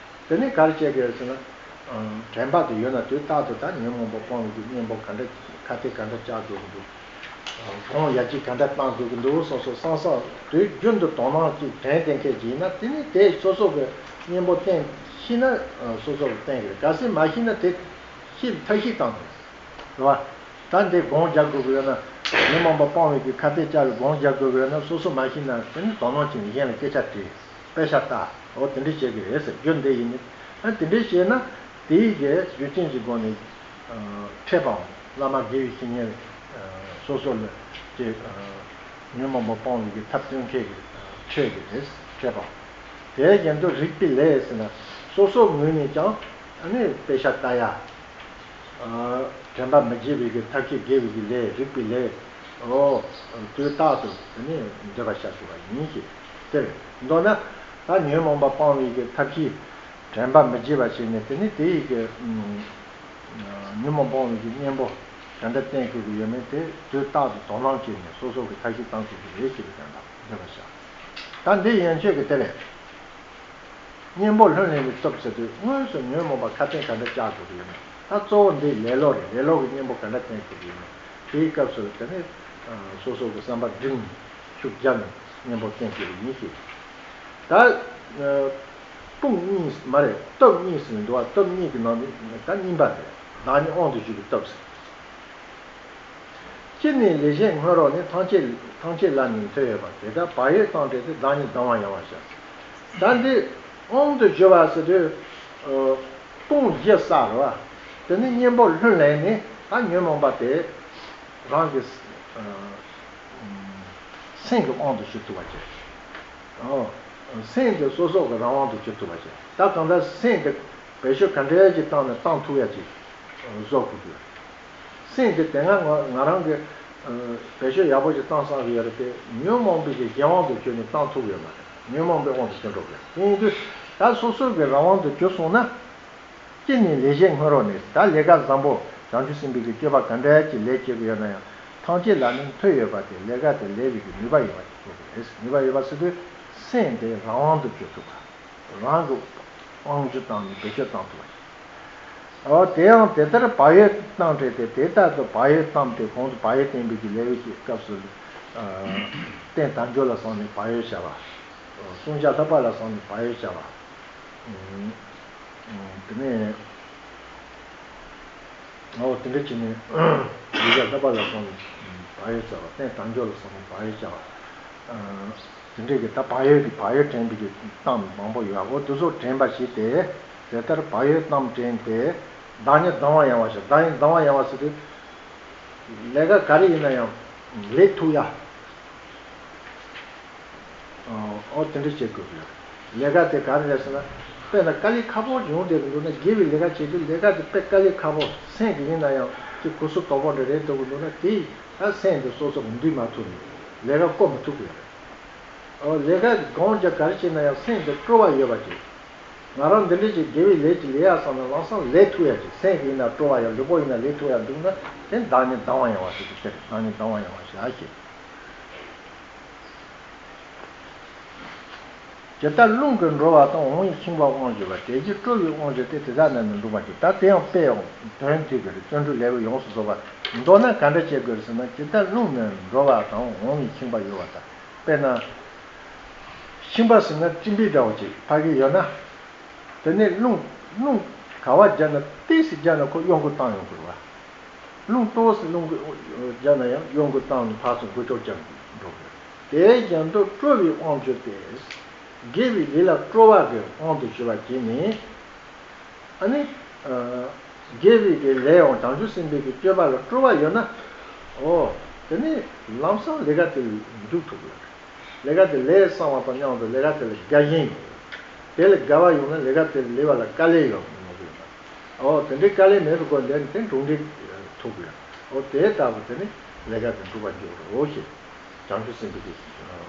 དེ་ནི་ག་རེ་བྱེད་དགོས་ཟེར་ན། དྲན་པ་དེ་ཡོད་ན་དུས་རྟག་ཏུ་ད་ཉོན་མོངས་པ་སྤོང་བའི་གི་གཉེན་པོ་ག་འདྲ། ཁ་གཏད་ག་འདྲ་བཅག་དགོས་ཀྱི་འདུག་སྒོམ་ཡ་གཅིག་ག་འདྲ་བཏང་དགོས་ཀྱི་འདུག་སོགས་སོགས་བསམ་བསམ་དུས་རྒྱུན་དུ་དོ་སྣང་གཅིག་དྲན་བསྡད་མཁན་ཅིག་ཡིན་ན། དེ་ནི་དེ་སོ་སོ་གི་གཉེན་པོ་བསྟེན་ཤེས་ན་སོ་སོ་གི་བསྟེན་གི་རེད། གལ་སྲིད་མ་ཤེས་ན་དེ་ཤེས་ཐབས་ཤེས་བཏང་དགོས་རེད་བ། ད་འདི་སྒོམ་རྒྱག་དགོས་ཀྱི་ཡོད་ན། ཉོན་མོངས་པ་སྤོང་བའི་གི་ཁ་གཏད་བཅག་ལ་སྒོམ་རྒྱག་དགོས་ཀྱི་ཡོད་ན། སོ་སོ་མ་ཤེས་ན་དེ་ནི་དོ་སྣང་བྱས་ནས་གཞན་ལ་སྐད་ཆ་དྲིས། དཔེ་ཆ་ལྟ། འོ་དེ་འདྲ་བྱེད་ཀྱི་རེད་ཟེར། རྒྱུ་འདི་ཡིས་ནི། ཨ། དེ་འདྲ་བྱས་ན་དེའི་གི་རྒྱུ་རྐྱེན་གྱི་སྒོ་ནས། ཨ། འཕྲད་པའམ། བླ་མ་དགེ་བའི་བཤེས་གཉེན། ཨ། སོ་སོ་ལ་ཅིག་ཨ། ཉོན་མོངས་པ་སྤོང་བའི་གི་ཐབས་སྟོན་མཁན་གྱི། ཨ། འཕྲད་ཀྱི་རེད། འཕྲད་པའམ། དེ་བཞིན་དུ་རིགས་པའི་ལས་ཟེར་ན་སོ་སོའི་ངོས་ནས་ཀྱང་། ཨ་ནི་དཔེ་ཆ་ལྟ་ཡ། ཨ། དྲན་པ་མི་བརྗེད་པའི་གི་ཐབས་ཤེས་དགེ་བའི་གི་ལས། རིགས་པའི་ལས། ཨོ། དུས་རྟག་ཏུ་དེ་ནི་འདོད་པར་བྱ་དགོས་པ་ཡིན་ཞེས། དེར་མདོར་ན། ད་ཉོན་མོངས་པ་སྤང་བའི་གི་ཐབས་ཤེས། དྲན་པ་མི་བརྗེད་པ་བྱས་ནས་དེ་ནི་དེ་ཡི་གི། ཨ། ཉོན་མོངས་སྤོང་བའི་གི་གཉེན་པོ་ག་འདྲ་བསྟེན་དགོས་ཀྱི་ཡོད་མེད་དེ་དུས་རྟག་ཏུ་དོ་སྣང་བྱས་ནས་སོ་སོ་གི་ཐབས་ཤེས་བཏང་དགོས་ཀྱི་རེད་ཅེས་པའི་དོན་དག་འདོད་པར་བྱ། ད་འདི་ཡན་ཆོད་ཀྱི་དེ་རེད། གཉེན་པོ་ལྷུར་ལེན་པའི་སྟོབས་ཟེར་དུས་དངོས་སུ་ཉོན་མོངས་པ་ཁ་གཏད་ག་འདྲ་བཅག་དགོས་ཀྱི་ཡོད་མེད། ད་གཙོ་བོ་འདི་ལེ་ལོ་རེད། ལེ་ལོ་གི་གཉེན་པོ་ག་འདྲ་བསྟེན་དགོས་ཀྱི་ཡོད་མེད། དེའི་སྐབས་སུ་དེ་ནི་སོ་སོ་གི་བསམ་པ་སྒྲིམ་ནས་ཤུགས་རྒྱབ་ནས་གཉེན་པོ་བསྟེན་དགོས་པ་ཡིན་ཞེས། ད་དཔུང་གཉེན་མ་རེད། སྟོབས་གཉེན་ཟེར་འདུག་བ། སྟོབས་གཉེན་གྱི་ནང་ནས་ད་གཉིས་པ་རེད། བདག་ཉིད་དབང་དུ་གྱུར་པའི་སྟོབས་ཟེར། ཅི་ནས་ལས་གཞན་སྔོན་རོལ་ནས། ཐམས་ཅད་ཐམས་ཅད་ལ་ནི་མཐུ་ཡོད་པ། དེ་དག་བག་ཡོད་དང་བྲལ་ཏེ། བདག་ཉིད་སྡང་བ་ཡང་བར་བྱ། ད་འདི་དབང་དུ་གྱུར་པ་ཟེར་དུས། ཨ། དཔུང་བཞི་བསགས་རེད་བ། དེ་ནས་གཉེན་པོ་ལྷུར་ལེན་ནས་ད་ཉོན་མོངས་པ་དེ་རང་གི། ཨ། སེམས་ཀྱི་དབང་དུ་གྱུར་ཐུབ་པ་བྱས། ཨོ། སེམས་དེ་སོ་སོ་གི་རང་དབང་དུ་གྱུར་ཐུབ་པ་བྱས། ད་གང་ལྟར་སེམས་དེ་བེད་སྤྱོད་ག་འདྲ་ཅིག་བཏང་ནས་བཏང་ཐུབ་ཡ་ཅིག་བཟོ་དགོས་ཀྱི་ཡོད། སེམས་དེ་དེ་སྔ་ང་ང་རང་གི་ཨ་བེད་སྤྱོད་ཡག་པོ་ཞིག་བཏང་བསམ་གི་ཡོད་རེད་དེ། ཉོན་མོངས་པའི་གི་གཞན་དབང་དུ་གྱུར་ནས་བཏང་ཐུབ་ཡོད་མ་རེད། ཉོན་མོངས་པའི་དབང་དུ་གྱུར་འགྲོ་གི་རེད། དེ་ཡིན་དུས་ད་སོ་སོ་གི་རང་དབང་དུ་གྱུར་སོང་ན། སྤྱིར་ནི་ལེགས་བཤད་སྔོན་རོལ་ནས། ད་ལས་ཀ་བཟང་པོ་བྱང་ཆུབ་སེམས་དཔའི་གི་སྤྱོད་པ་ག་འདྲ་ཅིག་ལས་བྱེད་ཀྱི་ཡོད་ན་ཡང་། ཐམས་ཅད་ལ་ནི་མཐུ་ཡོད་པ་སྟེ། ལས་ཀ་དེ་ལས་པའི་གི་ནུས་པ་ཡོད་པ་ཅིག་དགོས་ཀྱི་རེད། ནུས་པ་ཡོད་པ་ཟེར་དུས་སེམས་དེ་རང་དབང་དུ་གྱུར་ཐུབ་པ། རང་གི་དབང་སྒྱུར་བཏང་ནས་བེད་སྤྱོད་བཏང་ཐུབ་པ་ཞིག་འོ་དེ་ཡང་དེ་ལྟར་བག་ཡོད་རྣམས་དྲན་ཏེ། དེ་ལྟར་དུ་བག་ཡོད་བསྟེན་ཏེ། གོང་དུ་བག་ཡོད་བསྟེན་པའི་གི་ལེའུ་གི་སྐབས་སུ། ཨ་རྟེན་དལ་འབྱོར་ལ་སོགས་ནས་བག་ཡོད་བྱ་བ། བསྲུང་བྱ་ལྷག་པ་ལ་སོགས་ནས་བག་ཡོད་བྱ་བ། ཨ་དེ་ནས་འོ་དེ་འདྲ་བྱས་ནས་བསྲུང་བྱ་ལྷག་པ་ལ་སོགས་ནས་བག་ཡོད་བྱ་བ། རྟེན་དལ་འབྱོར་ལ་སོགས་ནས་བག་ཡོད་བྱ་བ། དེ་འདྲའི་གི་ད་བག་ཡོད་ཀྱི་བག་ཡོད་དྲན་པའི་གི་གཏམ་མང་པོ་ཡོད། འོ་དེ་ཚོ་དྲན་པ་ཞིག་སྟེ། དེ་ལྟར་བག་ཡོད་རྣམས་དྲན་ཏེ། བདག་ཉིད་སྡང་བ་ཡང་བ་ཞིག་བདག་ཉིད་སྡང་བ་ཡང་བ་ཟེར་དུས། ལས་ཀ་ག་རེ་ཡིན་ན་ཡང་ལས་ཐུབ་ཡ། འོ་དེ་འདྲ་བྱེད་དགོས་ཀྱི་ཡོད། ལས་ཀ་དེ་ག་རེ་རེད་ཟེར་ན། དཔེར་ན་དཀའ་ལས་ཁག་པོ་ཡོང་བསྡད་ཀྱི་འདུག་ན། དགེ་བའི་ལས་ཀ་བྱེད་དུས་ལས་ཀ་དེ་དཔེ་དཀའ་ལས་ཁག་པོ། སེམས་ཀྱི་ཡིན་ན་ཡང་ཅིག་གུ་སུ་དོག་པོ་འདྲ་རེད་འདུག་གི་འདུག་ན། དེ་ད་སེམས་དེ་སོ་སོ་གི་འདུལ་མ་ཐུབ་ནས་ལས་ཀ་བསྐོ་མི་ཐུབ་ཀྱི་ཡོད་རེད། ཨོ་ལས་ཀ་གང་བྱ་ག་རེ་བྱེད་ན་ཡང་སེམས་དེ་སྤྲོ་བ་ཡོད་པ་ཅིག་ང་རང་འདི་འདྲའི་ཅིག་དགེ་བའི་ལས་ཅིག་ལས་ཡ་བསམ་ན་ལམ་སང་ལས་ཐུབ་ཡ་ཅིག་སེམས་ཀྱི་ཡིན་ན་སྤྲོ་བ་ཡ། ལུས་པོ་ཡིན་ན་ལས་ཐུབ་ཡ་འདུག་ན། དེ་བདག་ཉིད་སྡང་བ་ཡང་བ་ཞིག་ཏུ་ཁྱེར། བདག་ཉིད་སྡང་བ་ཡང་བ་ཞེས་ཞེས། ཇི་ལྟར་རླུང་གིས་འགྲོ་བ་དང་། འོང་བའི་ཤིང་པ་དབང་བསྒྱུར་བ། དེ་བཞིན་སྤྲོ་བའི་དབང་བསྒྱུར་ཏེ། དེ་དག་རྣམས་ནི་འགྲུབ་པར་འགྱུར། ད་དེ་ཡང་དཔེ་ཡང་དོན་མཐུན་གྱི་རེད། བརྩོན་འགྲུས་ལེགས་པར་ཡོངས་སུ་རྫོགས་པ། མདོར་ན་ག་འདྲ་བྱེད་དགོས་རེད་ཟེར་ན། ཇི་ལྟར་རླུང་ནི་འགྲོ་བ་དང་། འོང་བའི་ཤིང་པ་གཡོ་བ་ལྟར། དཔེར་ན། ཤིང་པ་ཟེར་ན་སྤྲིན་པའི་འདྲ་བོ་ཅིག་ཕ་གི་ཡོད་ན། དེ་ནས་རླུང་རླུང་ག་བ་རྒྱབ་ན་ཏོག་ཙམ་རྒྱབ་ན་ཁོ་གཡོ་འགུལ་བཏང་ཡོང་དགོས་པ། རླུང་ཏོག་ཙམ་རླུང་གི་རྒྱབ་ན་ཡང་གཡོ་འགུལ་བཏང་ནས་ཕར་ཚུར་འགུལ་སྐྱོད་རྒྱབ་འགྲོ་དགོས། དེའི་རྒྱབ་ཏུ་སྤྲོ་བའི་དབང་བསྒྱུར་ཏེ། དགེ་བའི་ལས་ལ་སྤྲོ་བ་གི་དབང་དུ་གྱུར་པ་བྱས་ནས། ཨ་ནི། ཨ་དགེ་བའི་གི་ལས་འོང་། བྱང་ཆུབ་སེམས་དཔའི་གི་སྤྱོད་པ་ལ་སྤྲོ་བ་ཡོད་ན། ཨོ། དེ་ནི་ལམ་སང་ལས་ཀ་དེ་ལ་འཇུག་ཐུབ་ཡོད། ལས་ཀ་དེ་ལས་བསམ་པ་དང་མཉམ་དུ་ལས་ཀ་དེ་ལ་དགའ་ཞེན་ཡོད། དེ་ལ་དགའ་བ་ཡོང་ན་ལས་ཀ་དེ་ལས་པ་ལ་དཀའ་ལས་ཡོད་མི་ཡོང་གི་ཡོད་ན། ཨོ་དེ་འདྲའི་དཀའ་ལས་མེད་པའི་སྒོ་ནས་དེ་གྲུབ་འབྲས་ཐོབ་ཀྱི་ཡོད། ཨོ་དེ་ལྟ་བུ་དེ་ནི་ལས་ཀ་དེ་འགྲུབ་པར་འགྱུར་རོ་ཞེས། བྱང་ཆུབ་སེམས་དཔའི་གི་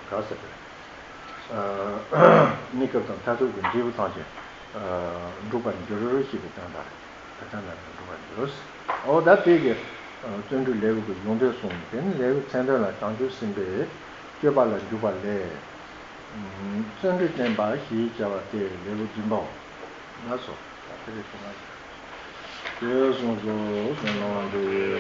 ག་ཟེར་དེ། གནས་སྐབས་དང་མཐར་ཐུག་གི་འབྲས་བུ་ཐམས་ཅད་འགྲུབ་པར་འགྱུར་ཞེས་པའི་དོན་དག་རེད། དེ་ལྟར་ན་འགྲུབ་པར་འགྱུར། འོ་ད་དེ་གི་བརྩོན་འགྲུས་ལེའུ་གི་ཡོན་ཏན་གསུངས། དེ་ནི་ལེའུའི་མཚན་དོན་ལ། བྱང་ཆུབ་སེམས་དཔའི་སྤྱོད་པ་ལ་འཇུག་པ་ལས། བརྩོན་འགྲུས་བསྟན་པ་ཞེས་བྱ་བ་སྟེ་ལེའུ་བདུན་པའོ། ལགས་སོ། ད་དེ་རེད་དེ་མ་ཞིག་དེ་གསུངས་སོ། ཟེར་ན་འདི།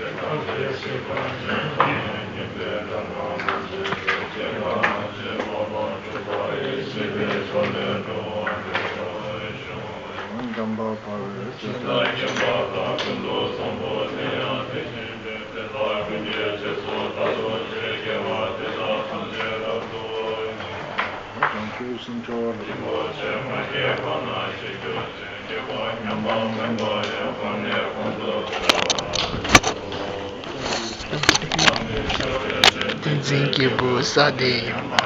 ཏིང་འཛིན་སྐྱེས་བུ་ས་དེ།